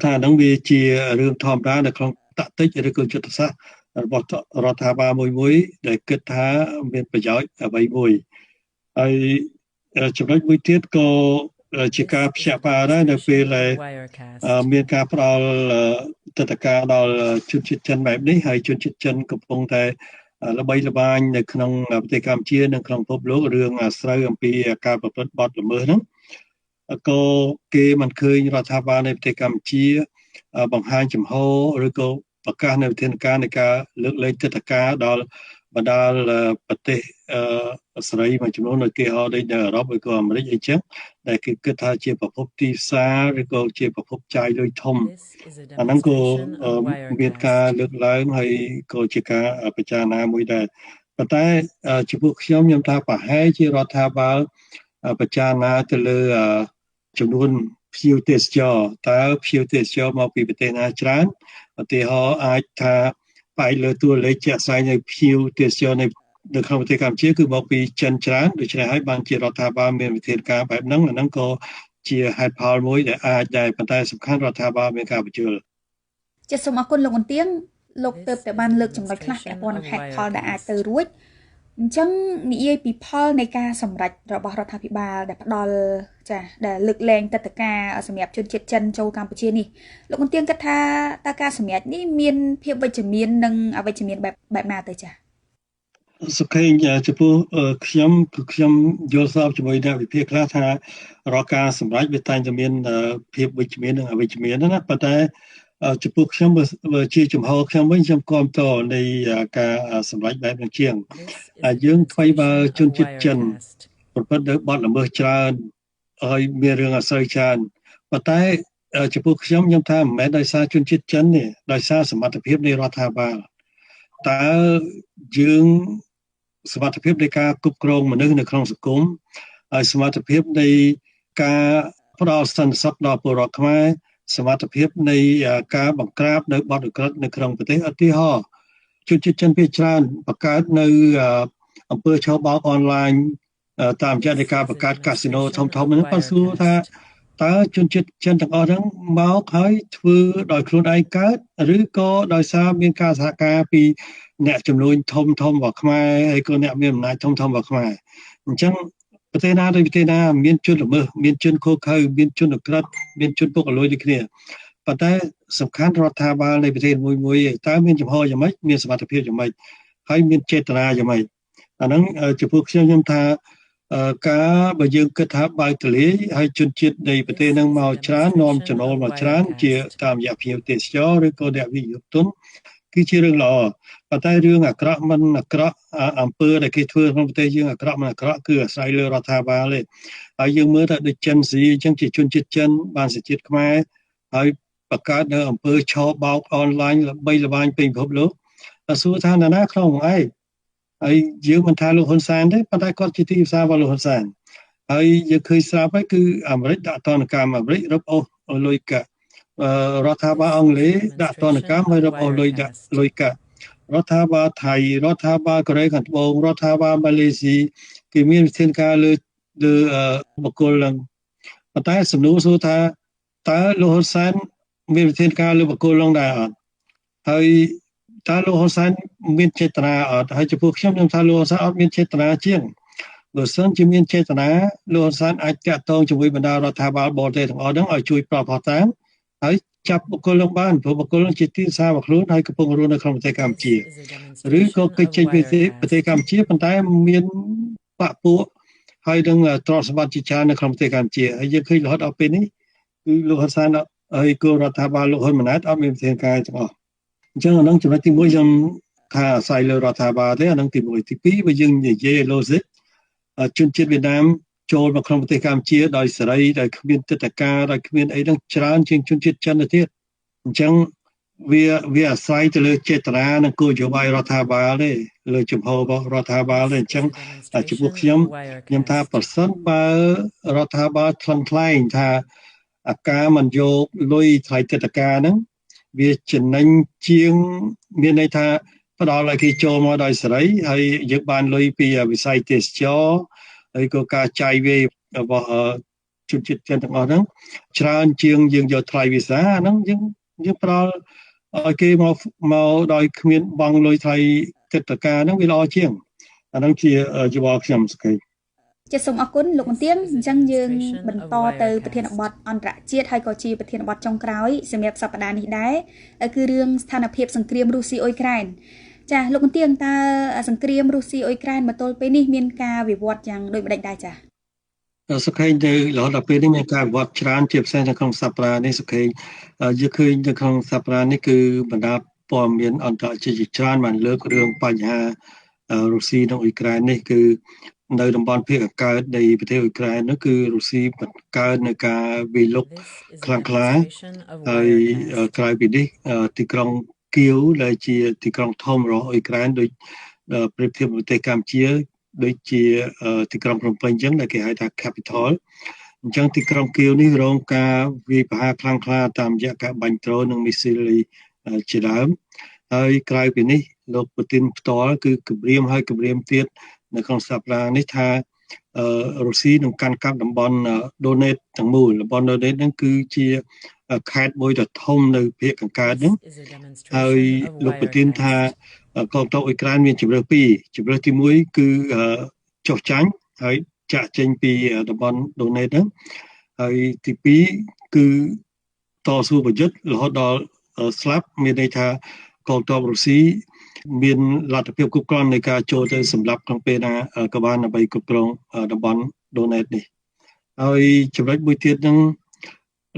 Speaker 19: ថាអាហ្នឹងវាជារឿងធម្មតានៅក្នុងតាក់ទិចឬក៏យុទ្ធសាស្ត្ររបស់រដ្ឋាភិបាលមួយៗដែលគិតថាមានប្រយោជន៍អ្វីមួយហើយចំណុចមួយទៀតក៏ជាការភ្ញាក់ផ្អើលដែរនៅពេលដែលមានការផ្ដល់ទឹកតការដល់ជនជាតិចិនបែបនេះហើយជនជាតិចិនកំពុងតែល្បីល្បាញនៅក្នុងប្រទេសកម្ពុជានិងក្នុងពិភពលោករឿងអាស្រូវអំពីការប្រព្រឹត្តបទល្មើសហ្នឹងក៏គេមិនឃើញរដ្ឋាភិបាលនៃប្រទេសកម្ពុជាបង្ហាញចំហឬក៏ប្រកាសនៅវិធានការនៃការលើកលែងទឹកតការដល់បណ្ដាប្រទេសសេរីមួយចំនួននៅគេហៅដូចនៅអឺរ៉ុបឬក៏អាមេរិកអីចឹងដែលគេគិតថាជាប្រភពទីផ្សារឬក៏ជាប្រភពចាយលុយធំអាហ្នឹងក៏មានការលើកឡើងហើយក៏ជាការពិចារណាមួយដែរប៉ុន្តែចំពោះខ្ញុំថាប្រហែលជារដ្ឋាភិបាលពិចារណាទៅលើចំនួនភ្ញៀវទេសចរតើភ្ញៀវទេសចរមកពីប្រទេសណាច្រើនឧទាហរណ៍អាចថាបែកលើតួលេខជាក់ស្ដែងនៃភ្ញៀវទេសចរនៅក្នុងប្រទេសកម្ពុជាគឺមកពីចិនច្រើនដូច្នេះហើយបានជារដ្ឋាភិបាលមានវិធានការបែបហ្នឹងអាហ្នឹងក៏ជាហេតុផលមួយដែលអាចដែរប៉ុន្តែសំខាន់រដ្ឋាភិបាលមានការបញ្ជល
Speaker 18: ចាសសូមអរគុណលោកអន្ទៀងលោកទើបតែបានលើកចំណុចខ្លះពាក់ព័ន្ធនឹងហេតុផលដែលអាចទៅរួចអញ្ចឹងនិយាយពីផលនៃការសម្រេចរបស់រដ្ឋាភិបាលដែលផ្ដល់ចាដែលលើកលែងទឹកតការសម្រាប់ជនជាតិចិនចូលកម្ពុជានេះលោកអន្ទៀងគិតថាតើការសម្រេចនេះមានភាពវិជ្ជមាននិងអវិជ្ជមានបែបណាទៅចា
Speaker 19: សុខេងចំពោះខ្ញុំគឺខ្ញុំយល់ស្របជាមួយអ្នកវិភាគខ្លះថារាល់ការសម្រេចវាតែងតែមានភាពវិជ្ជមាននិងអវិជ្ជមានណាប៉ុន្តែចំពោះខ្ញុំបើជាចំហខ្ញុំវិញខ្ញុំគាំទ្រនៃការសម្រេចបែបនេះជាងយើងថ្មីបើជនជាតិចិនប្រព្រឹត្តនៅបទល្មើសច្រើនហើយមានរឿងអាស្រូវច្រើនប៉ុន្តែចំពោះខ្ញុំថាមិនមែនដោយសារជនជាតិចិនទេដោយសារសមត្ថភាពនៃរដ្ឋាភិបាលតើយើងសមត្ថភាពនៃការគ្រប់គ្រងមនុស្សនៅក្នុងសង្គមហើយសមត្ថភាពនៃការផ្ដល់សន្តិសុខដល់ពលរដ្ឋខ្មែរសមត្ថភាពនៃការបង្ក្រាបនៅបទឧក្រិដ្ឋនៅក្នុងប្រទេសឧទាហរណ៍ជនជាតិចិនភាគច្រើនបង្កើតនៅអំពើឆបោកអនឡាញតាមរយៈនៃការបង្កើតកាស៊ីណូធំៗហ្នឹងប៉ុន្តែសួរថាតើជនជាតិចិនទាំងអស់ហ្នឹងមកហើយធ្វើដោយខ្លួនឯងកើតឬក៏ដោយសារមានការសហការពីអ្នកចំនួនធំធំរបស់ខ្មែរហើយក៏អ្នកមានអំណាចធំធំរបស់ខ្មែរអញ្ចឹងប្រទេសណាដូចប្រទេសណាមានជនល្មើសមានជនខូខើមានជនឧក្រិដ្ឋមានជនពុករលួយដូចគ្នាប៉ុន្តែសំខាន់រដ្ឋាភិបាលនៃប្រទេសមួយមួយតើមានចំហយ៉ាងម៉េចមានសមត្ថភាពយ៉ាងម៉េចហើយមានចេតនាយ៉ាងម៉េចអាហ្នឹងចំពោះខ្ញុំថាការបើយើងគិតថាបើកទលាយហើយជនជាតិនៃប្រទេសហ្នឹងមកច្រើននាំចំណូលមកច្រើនជាតាមរយៈភ្ញៀវទេសចរឬក៏អ្នកវិនិយោគទុនគឺជារឿងល្អប៉ុន្តែរឿងអាក្រក់មិនអាក្រក់អំពើដែលគេធ្វើក្នុងប្រទេសយើងអាក្រក់មិនអាក្រក់គឺអាស្រ័យលើរដ្ឋាភិបាលទេហើយយើងមើលថាដូចចិនស៊ីអញ្ចឹងជាជនជាតិចិនបានសញ្ជាតិខ្មែរហើយបង្កើតនៅអំពើឆបោកអនឡាញល្បីល្បាញពេញពិភពលោកសួរថានរណាក្នុងឯងហើយយើងមិនថាលោកហ៊ុនសែនទេប៉ុន្តែគាត់ជាទីផ្សាររបស់លោកហ៊ុនសែនហើយយើងឃើញស្រាប់ហើយគឺអាមេរិកដាក់ទណ្ឌកម្មអាមេរិករឹបអូសលុយកាក់រដ្ឋាភិបាលអង់គ្លេសដាក់ទណ្ឌកម្មហើយរឹបអូសលុយដាក់លុយកាក់រដ្ឋាភិបាលថៃរដ្ឋាភិបាលកូរ៉េខាងត្បូងរដ្ឋាភិបាលម៉ាឡេស៊ីគេមានវិធានការលើបុគ្គលហ្នឹងប៉ុន្តែសំណួរសួរថាតើលោកហ៊ុនសែនមានវិធានការលើបុគ្គលហ្នឹងដែរអត់ហើយតើលោកហ៊ុនសែនមានចេតនាអត់ហើយចំពោះខ្ញុំថាលោកហ៊ុនសែនអត់មានចេតនាជាងបើសិនជាមានចេតនាលោកហ៊ុនសែនអាចតាក់ទងជាមួយបណ្ដារដ្ឋាភិបាលបរទេសទាំងអស់ហ្នឹងឲ្យជួយប្រផតាងហើយចាប់បុគ្គលនឹងបានព្រោះបុគ្គលនឹងជាទីសារបស់ខ្លួនហើយកំពុងរស់នៅក្នុងប្រទេសកម្ពុជាឬក៏គេចេញពីប្រទេសកម្ពុជាប៉ុន្តែមានបពពួកហើយនឹងទ្រព្យសម្បត្តិជាច្រើននៅក្នុងប្រទេសកម្ពុជាហើយយើងឃើញរហូតដល់ពេលនេះគឺលោកហ៊ុនសែន ហើយគោលរដ្ឋាភិបាលលោកហ៊ុនម៉ាណែតអត់មានវិធានការទាំងអស់អញ្ចឹងអានឹងចំណុចទី1ខ្ញុំថាអាស្រ័យលើរដ្ឋាភិបាលទេអានឹងទី1ទី2បើយើងនិយាយ logic ជនជាតិវៀតណាមចូលមកក្នុងប្រទេសកម្ពុជាដោយសេរីដោយគ្មានទិដ្ឋាការដោយគ្មានអីហ្នឹងច្រើនជាងជនជាតិចិនទៅទៀតអញ្ចឹងវាអាស្រ័យទៅលើចេតនានិងគោលនយោបាយរដ្ឋាភិបាលទេលើជំហររបស់រដ្ឋាភិបាលទេអញ្ចឹងចំពោះខ្ញុំខ្ញុំថាប្រសិនបើរដ្ឋាភិបាលថ្លឹងថ្លែងថាអាការមិនយកលុយថ្លៃទិដ្ឋាការហ្នឹងវាចំណេញជាងមានន័យថាផ្ដល់ឲ្យគេចូលមកដោយសេរីហើយយើងបានលុយពីវិស័យទេសចរហើយក៏ការចាយវាយរបស់ជនជាតិចិនទាំងអស់ហ្នឹងច្រើនជាងយើងយកថ្លៃវីសាហ្នឹងយើងផ្ដល់ឲ្យគេមកដោយគ្មានបង់លុយថ្លៃទិដ្ឋាការហ្នឹងវាល្អជាងអាហ្នឹងជាយោបល់ខ្ញុំសកេ
Speaker 18: ចាសសូមអរគុណលោកមន្ទៀងអញ្ចឹងយើងបន្តទៅប្រធានបទអន្តរជាតិហើយក៏ជាប្រធានបទចុងក្រោយសម្រាប់សប្តាហ៍នេះដែរគឺរឿងស្ថានភាពសង្គ្រាមរុស្ស៊ីអ៊ុយក្រែនចាសលោកមន្ទៀងតើសង្គ្រាមរុស្ស៊ីអ៊ុយក្រែនមកទល់ពេលនេះមានការវិវត្តយ៉ាងដូចម្តេចដែរចាស
Speaker 19: សុខេងទៅរហូតដល់ពេលនេះមានការវិវត្តច្រើនជាពិសេសនៅក្នុងសប្តាហ៍នេះសុខេងយើងឃើញនៅក្នុងសប្តាហ៍នេះគឺបណ្ដាព័ត៌មានអន្តរជាតិជាច្រើនបានលើករឿងបញ្ហារុស្ស៊ីនិងអ៊ុយក្រែននេះគឺនៅតំបន់ភាគខាងកើតនៃប្រទេសអ៊ុយក្រែននោះគឺរុស្ស៊ីបង្កើននៅការវាយលុកខ្លាំងក្លាហើយក្រៅពីនេះទីក្រុងគៀវដែលជាទីក្រុងធំរបស់អ៊ុយក្រែនដូចប្រៀបធៀបប្រទេសកម្ពុជាដូចជាទីក្រុងភ្នំពេញអញ្ចឹងដែលគេហៅថា capital អញ្ចឹងទីក្រុងគៀវនេះរងការវាយប្រហារខ្លាំងក្លាតាមរយៈការបាញ់ដ្រូននិងមីស៊ីលជាដើមហើយក្រៅពីនេះលោកពូទីនផ្ទាល់គឺគម្រាមហើយគម្រាមទៀតនៅក្នុងសប្តាហ៍នេះថារុស្ស៊ីនឹងកាន់កាប់តំបន់ដូនេតទាំងមូលតំបន់ដូនេតហ្នឹងគឺជាខេត្តមួយដ៏ធំនៅភាគខាងកើតហ្នឹងហើយលោកពូទីនថាកងទ័ពអ៊ុយក្រែនមានជម្រើសពីរជម្រើសទី1គឺចុះចាញ់ហើយចាក់ចេញពីតំបន់ដូនេតហ្នឹងហើយទី2គឺតស៊ូប្រយុទ្ធរហូតដល់ស្លាប់មានន័យថាកងទ័ពរុស្ស៊ីមានលទ្ធភាពគ្រប់គ្រាន់នៃការចូលទៅសម្លាប់ក្នុងពេលណាក៏បានដើម្បីគ្រប់គ្រងតំបន់ដូនេតនេះហើយចំណុចមួយទៀតហ្នឹង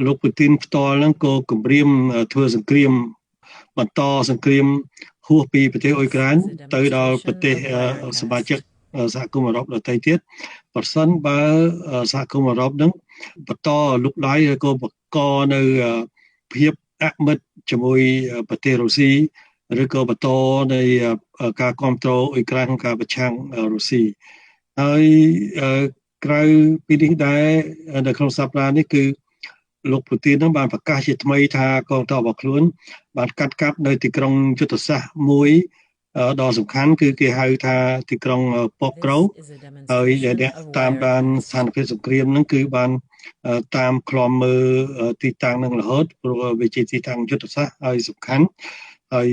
Speaker 19: លោកពូទីនផ្ទាល់ហ្នឹងក៏គម្រាមធ្វើសង្គ្រាមបន្តសង្គ្រាមហួសពីប្រទេសអ៊ុយក្រែនទៅដល់ប្រទេសសមាជិកសហគមន៍អឺរ៉ុបដទៃទៀតប្រសិនបើសហគមន៍អឺរ៉ុបហ្នឹងបន្តលុកដៃឬក៏បង្កនៅភាពអមិត្តជាមួយប្រទេសរុស្ស៊ីឬក៏បន្តនៃការគ្រប់គ្រងអ៊ុយក្រែនក្នុងការប្រឆាំងរុស្ស៊ីហើយក្រៅពីនេះដែរនៅក្នុងសប្តាហ៍នេះគឺលោកពូទីននឹងបានប្រកាសជាថ្មីថាកងទ័ពរបស់ខ្លួនបានកាត់កាប់នៅទីក្រុងយុទ្ធសាស្ត្រមួយដ៏សំខាន់គឺគេហៅថាទីក្រុងប៉ុកក្រៅហើយអ្នកតាមដានស្ថានភាពសង្គ្រាមហ្នឹងគឺបានតាមឃ្លាំមើលទីតាំងនឹងរហូតព្រោះវាជាទីតាំងយុទ្ធសាស្ត្រហើយសំខាន់ហើយ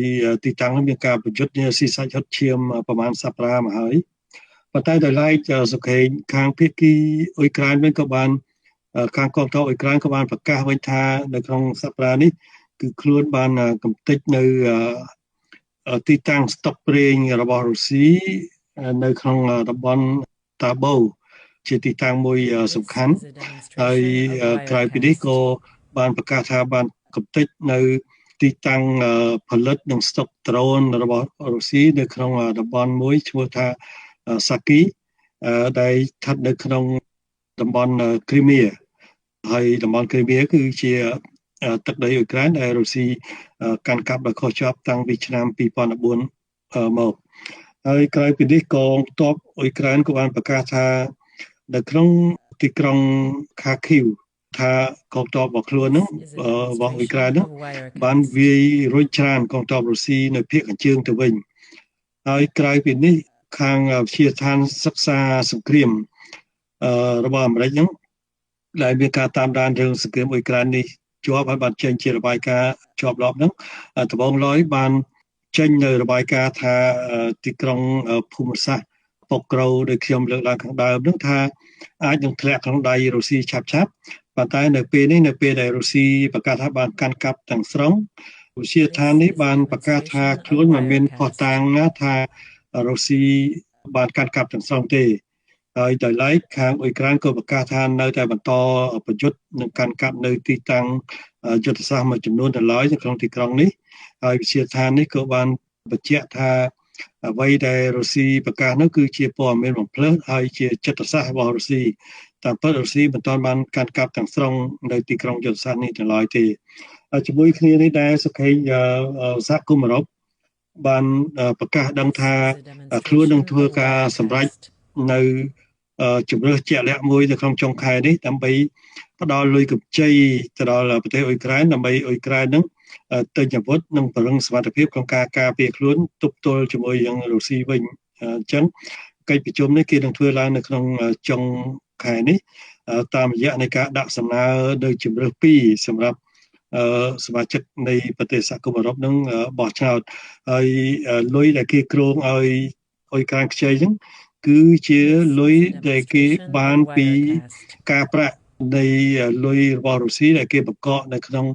Speaker 19: ទីតាំងនោះមានការប្រយុទ្ធគ្នាស៊ីសាច់ហុតឈាមប្រហែលសប្តាហ៍មកហើយប៉ុន្តែដោយឡែកសុខេងខាងភាគីអ៊ុយក្រែនវិញក៏បានខាងកងទ័ពអ៊ុយក្រែនក៏បានប្រកាសវិញថានៅក្នុងសប្តាហ៍នេះគឺខ្លួនបានកំទេចនៅទីតាំងស្តុកប្រេងរបស់រុស្ស៊ីនៅក្នុងតំបន់តាបូជាទីតាំងមួយសំខាន់ហើយក្រៅពីនេះក៏បានប្រកាសថាបានកំទេចនៅទីតាំងផលិតនិងស្តុកដ្រូនរបស់រុស្ស៊ីនៅក្នុងតំបន់មួយឈ្មោះថាសាគីដែលស្ថិតនៅក្នុងតំបន់គ្រីមៀហើយតំបន់គ្រីមៀគឺជាទឹកដីអ៊ុយក្រែនដែលរុស្ស៊ីកាន់កាប់ដោយខុសច្បាប់តាំងពីឆ្នាំ2014មកហើយក្រៅពីនេះកងទ័ពអ៊ុយក្រែនក៏បានប្រកាសថានៅក្នុងទីក្រុងខាគីវថាកងទ័ពរបស់ខ្លួនហ្នឹងរបស់អ៊ុយក្រែនហ្នឹងបានវាយរុញច្រានកងទ័ពរុស្ស៊ីនៅភាគខាងជើងទៅវិញហើយក្រៅពីនេះខាងវិទ្យាស្ថានសិក្សាសង្គ្រាមរបស់អាមេរិកហ្នឹងដែលមានការតាមដានរឿងសង្គ្រាមអ៊ុយក្រែននេះជាប់ហើយបានចេញជារបាយការណ៍ជាប់រอบហ្នឹងដំបូងឡើយបានចេញនៅរបាយការណ៍ថាទីក្រុងភូមិសាស្ត្រប៉ុកក្រៅដោយខ្ញុំលើកឡើងខាងដើមហ្នឹងថាអាចនឹងធ្លាក់ក្នុងដៃរុស្ស៊ីឆាប់ៗប៉ុន្តែនៅពេលនេះនៅពេលដែលរុស្ស៊ីប្រកាសថាបានកាន់កាប់ទាំងស្រុងវិទ្យាស្ថាននេះបានប្រកាសថាខ្លួនមិនមានភស្តុតាងណាថារុស្ស៊ីបានកាន់កាប់ទាំងស្រុងទេ ហើយដោយឡែកខាងអ៊ុយក្រែនក៏ប្រកាសថានៅតែបន្តប្រយុទ្ធនិងកាន់កាប់នៅទីតាំងយុទ្ធសាស្ត្រមួយចំនួននៅឡើយនៅក្នុងទីក្រុងនេះហើយវិទ្យាស្ថាននេះក៏បានបញ្ជាក់ថាអ្វីដែលរុស្ស៊ីប្រកាសនោះគឺជាព័ត៌មានបំភ្លឺហើយជាចិត្តសាស្ត្ររបស់រុស្ស៊ីតាមពិតរុស្ស៊ីមិនទាន់បានកាន់កាប់ទាំងស្រុងនៅទីក្រុងយុទ្ធសាស្ត្រនេះនៅឡើយទេជាមួយគ្នានេះដែរសុខេងសហគមន៍អឺរ៉ុបបានប្រកាសដឹងថាខ្លួននឹងធ្វើការសម្រេចនៅជំរើសជាក់លាក់មួយនៅក្នុងចុងខែនេះដើម្បីផ្ដល់លុយកម្ចីទៅដល់ប្រទេសអ៊ុយក្រែនដើម្បីអ៊ុយក្រែននឹងទិញអាវុធនិងពង្រឹងសមត្ថភាពក្នុងការការពារខ្លួនទប់ទល់ជាមួយនឹងរុស្ស៊ីវិញអញ្ចឹងកិច្ចប្រជុំនេះគេនឹងធ្វើឡើងនៅក្នុងចុងខែនេះតាមរយៈនៃការដាក់សំណើនៅជំរើសពីរសម្រាប់សមាជិកនៃប្រទេសសហគមន៍អឺរ៉ុបនឹងបោះឆ្នោតហើយលុយដែលគេគ្រោងឲ្យអ៊ុយក្រែនខ្ចីហ្នឹងគឺជាលុយដែលគេបានពីការប្រាក់នៃលុយរបស់រុស្ស៊ីដែលគេបង្កកនៅក្នុង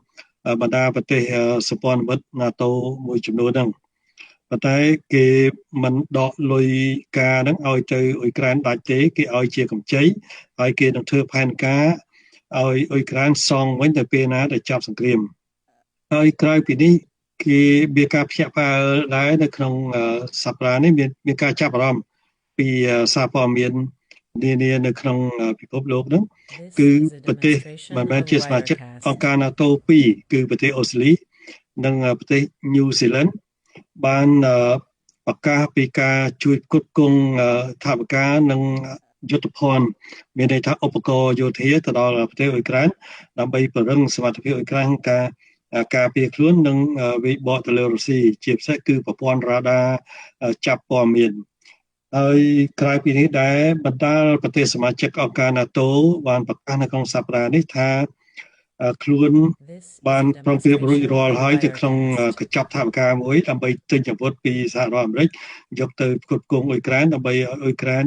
Speaker 19: បណ្ដាប្រទេសសម្ព័ន្ធមិត្ត NATO មួយចំនួនហ្នឹងប៉ុន្តែគេមិនដកលុយការហ្នឹងឲ្យទៅអ៊ុយក្រែនដាច់ទេគេឲ្យជាកម្ចីហើយគេនឹងធ្វើផែនការឲ្យអ៊ុយក្រែនសងវិញទៅពេលណាដែលចប់សង្គ្រាមហើយក្រៅពីនេះគេមានការភ្ញាក់ផ្អើលដែរនៅក្នុងសប្តាហ៍នេះមានការចាប់អារម្មណ៍ពីសារព័ត៌មាននានានៅក្នុងពិភពលោកហ្នឹងគឺប្រទេសមិនមែនជាសមាជិកអង្គការ NATO 2គឺប្រទេសអូស្ត្រាលីនិងប្រទេសញូហ្សេឡង់បានប្រកាសពីការជួយផ្គត់ផ្គង់ថវិកានិងយុទ្ធភណ្ឌមានន័យថាឧបករណ៍យោធាទៅដល់ប្រទេសអ៊ុយក្រែនដើម្បីពង្រឹងសមត្ថភាពអ៊ុយក្រែនក្នុងការការពារខ្លួននិងវាយបកទៅលើរុស្ស៊ីជាពិសេសគឺប្រព័ន្ធរ៉ាដាចាប់ព័ត៌មានហើយក្រៅពីនេះដែរបណ្ដាប្រទេសសមាជិកអង្គការ NATO បានប្រកាសនៅក្នុងសប្តាហ៍នេះថាខ្លួនបានប្រុងប្រៀបរួចរាល់ហើយទៅក្នុងកញ្ចប់ថវិកាមួយដើម្បីទិញអាវុធពីសហរដ្ឋអាមេរិកយកទៅផ្គត់ផ្គង់អ៊ុយក្រែនដើម្បីឲ្យអ៊ុយក្រែន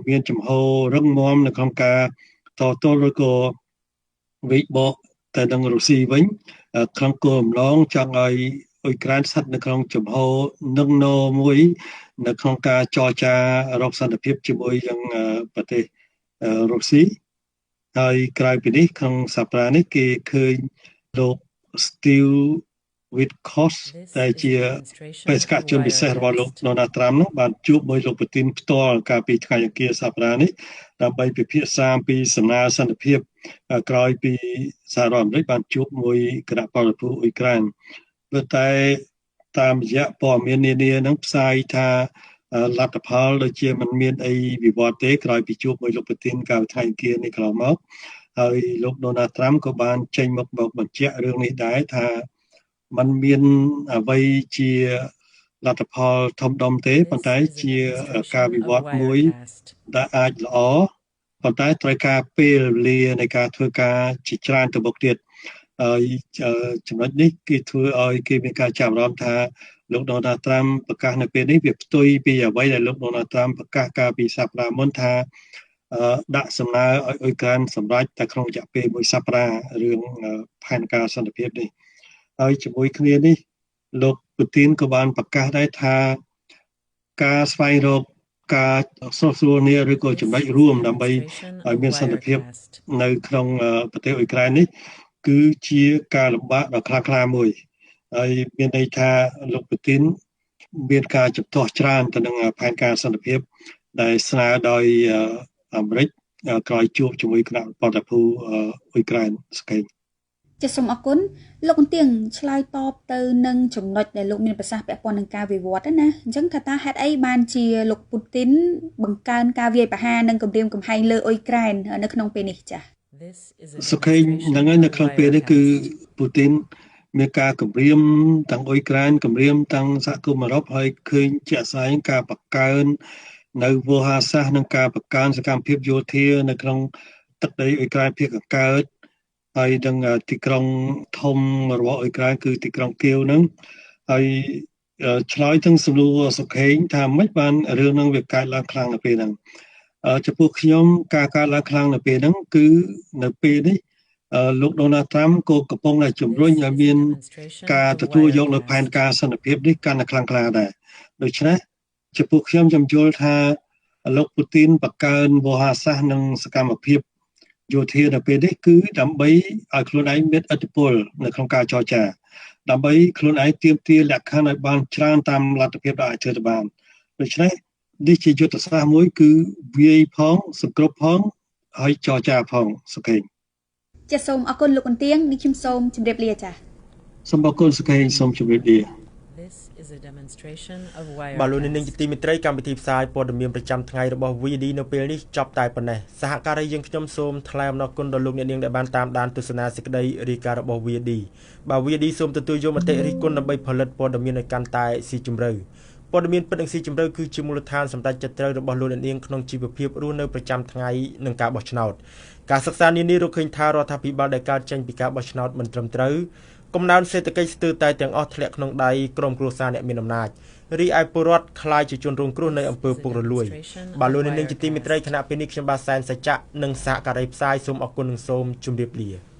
Speaker 19: មានជំហររឹងមាំនៅក្នុងការតទល់ឬក៏វាយបកទៅនឹងរុស្ស៊ីវិញក្នុងគោលបំណងចង់ឲ្យអ៊ុយក្រែនស្ថិតនៅក្នុងជំហរនឹងណមួយនៅក្នុងការចរចារកសន្តិភាពជាមួយនឹងប្រទេសរុស្ស៊ីហើយក្រៅពីនេះក្នុងសប្តាហ៍នេះគេឃើញលោក Steve Witkoff ដែលជាបេសកជនពិសេសរបស់លោក Donald Trump នោះបានជួបមួយលោកពូទីនផ្ទាល់កាលពីថ្ងៃអង្គារសប្តាហ៍នេះដើម្បីពិភាក្សាអំពីសំណើសន្តិភាពក្រោយពីសហរដ្ឋអាមេរិកបានជួបមួយគណៈប្រតិភូអ៊ុយក្រែនប៉ុន្តែតាមរយៈព័ត៌មាននានានឹងផ្សាយថាលទ្ធផលដូចជាមិនមានអីវិវត្តទេក្រោយពីជួបមួយលោកប្រធានកាលពីថ្ងៃអង្គារនេះកន្លងមកហើយលោក Donald Trump ក៏បានចេញមកបញ្ជាក់រឿងនេះដែរថាมันមានអ្វីជាលទ្ធផលធំដុំទេប៉ុន្តែជាការវិវត្តមួយដែលអាចល្អប៉ុន្តែត្រូវការពេលវេលានៃការធ្វើការជាច្រើនទៅមុខទៀតហើយចំណុចនេះគេធ្វើឲ្យគេមានការចាប់អារម្មណ៍ថាលោក Donald Trump ប្រកាសនៅពេលនេះវាផ្ទុយពីអ្វីដែលលោក Donald Trump ប្រកាសកាលពីសប្តាហ៍មុនថាដាក់សំណើឲ្យអ៊ុយក្រែនសម្រេចតែក្នុងរយៈពេលមួយសប្តាហ៍រឿងផែនការសន្តិភាពនេះហើយជាមួយគ្នានេះលោកពូទីនក៏បានប្រកាសដែរថាការស្វែងរកការស្រុះស្រួលគ្នាឬក៏ចំណុចរួមដើម្បីឲ្យមានសន្តិភាពនៅក្នុងប្រទេសអ៊ុយក្រែននេះគឺជាការលំបាកដ៏ខ្លាំងក្លាមួយហើយមានន័យថាលោកពូទីនមានការជំទាស់ច្រើនទៅនឹងផែនការសន្តិភាពដែលស្នើដោយអាមេរិកក្រោយជួបជាមួយគណៈប្រតិភូអ៊ុយក្រែនស្កេ
Speaker 18: ចាសសូមអរគុណលោកអន្ទៀងឆ្លើយតបទៅនឹងចំណុចដែលលោកមានប្រសាសន៍ពាក់ព័ន្ធនឹងការវិវត្តណាអញ្ចឹងថាតើហេតុអីបានជាលោកពូទីនបង្កើនការវាយប្រហារនិងគំរាមកំហែងលើអ៊ុយក្រែននៅក្នុងពេលនេះចាស
Speaker 19: សុខេងហ្នឹងហើយនៅក្នុងពេលនេះគឺពូទីនមានការគំរាមទាំងអ៊ុយក្រែនគំរាមទាំងសហគមន៍អឺរ៉ុបហើយឃើញជាក់ស្ដែងការបង្កើននៅវោហារសាស្ត្រនិងការបង្កើនសកម្មភាពយោធានៅក្នុងទឹកដីអ៊ុយក្រែនភាគខាងកើតហើយនឹងទីក្រុងធំរបស់អ៊ុយក្រែនគឺទីក្រុងគៀវហ្នឹងហើយឆ្លើយទាំងសំណួរសុខេងថាម៉េចបានរឿងហ្នឹងវាកើតឡើងខ្លាំងនៅពេលហ្នឹងចំពោះខ្ញុំការកើតឡើងខ្លាំងនៅពេលហ្នឹងគឺនៅពេលនេះលោក Donald Trump ក៏កំពុងតែជំរុញឲ្យមានការទទួលយកនៅផែនការសន្តិភាពនេះកាន់តែខ្លាំងក្លាដែរដូច្នេះចំពោះខ្ញុំយល់ថា លោកពូទីនបង្កើនវោហារសាស្ត្រនិងសកម្មភាពយោធានៅពេលនេះ គឺដើម្បីឲ្យខ្លួនឯងមានឥទ្ធិពលនៅក្នុងការចរចា ដើម្បីខ្លួនឯងទាមទារលក្ខខណ្ឌឲ្យបានច្រើនតាមលទ្ធភាពដែលអាចធ្វើទៅបាន។ ដូច្នេះនេះជាយុទ្ធសាស្ត្រមួយ គឺវាយផង សង្គ្រប់ផង ហើយចរចាផង សុខេង
Speaker 18: ។ ចាសសូមអរគុណលោកអន្ទៀង នេះខ្ញុំសូមជម្រាបលា។ ចាស
Speaker 19: សូមអរគុណសុខេង សូមជម្រាបលា។
Speaker 17: This is a demonstration of
Speaker 1: បាទ លោកនាងជាទីមេត្រី កម្មវិធីផ្សាយព័ត៌មានប្រចាំថ្ងៃរបស់ VD នៅពេលនេះចប់តែប៉ុណ្ណេះ។ សហការីយើងខ្ញុំសូមថ្លែងអំណរគុណដល់លោកអ្នកនាងដែលបានតាមដានទស្សនាសេចក្តីរាយការណ៍របស់ VD។ បាទ VD សូមទទួលយកមតិរិះគន់ដើម្បីផលិតព័ត៌មានឲ្យកាន់តែស៊ីជម្រៅ។ ព័ត៌មានពិតនិងស៊ីជម្រៅគឺជាមូលដ្ឋានសម្រាប់ចិត្តត្រូវរបស់លោកអ្នកនាងក្នុងជីវភាពរស់នៅប្រចាំថ្ងៃនិងការបោះឆ្នោត។ ការសិក្សានានារកឃើញថា រដ្ឋាភិបាលដែលកើតចេញពីការបោះឆ្នោតមិនត្រឹមត្រូវ កំណើនសេដ្ឋកិច្ចស្ទើរតែទាំងអស់ធ្លាក់ក្នុងដៃក្រុមគ្រួសារអ្នកមានអំណាច រីឯពលរដ្ឋក្លាយជាជនរងគ្រោះនៃអំពើពុករលួយ។ បាទ លោកនាងជាទីមេត្រី ខណៈពេលនេះខ្ញុំបាទសែនសច្ចៈនិងសហការីផ្សាយសូមអរគុណនិងសូមជម្រាបលា។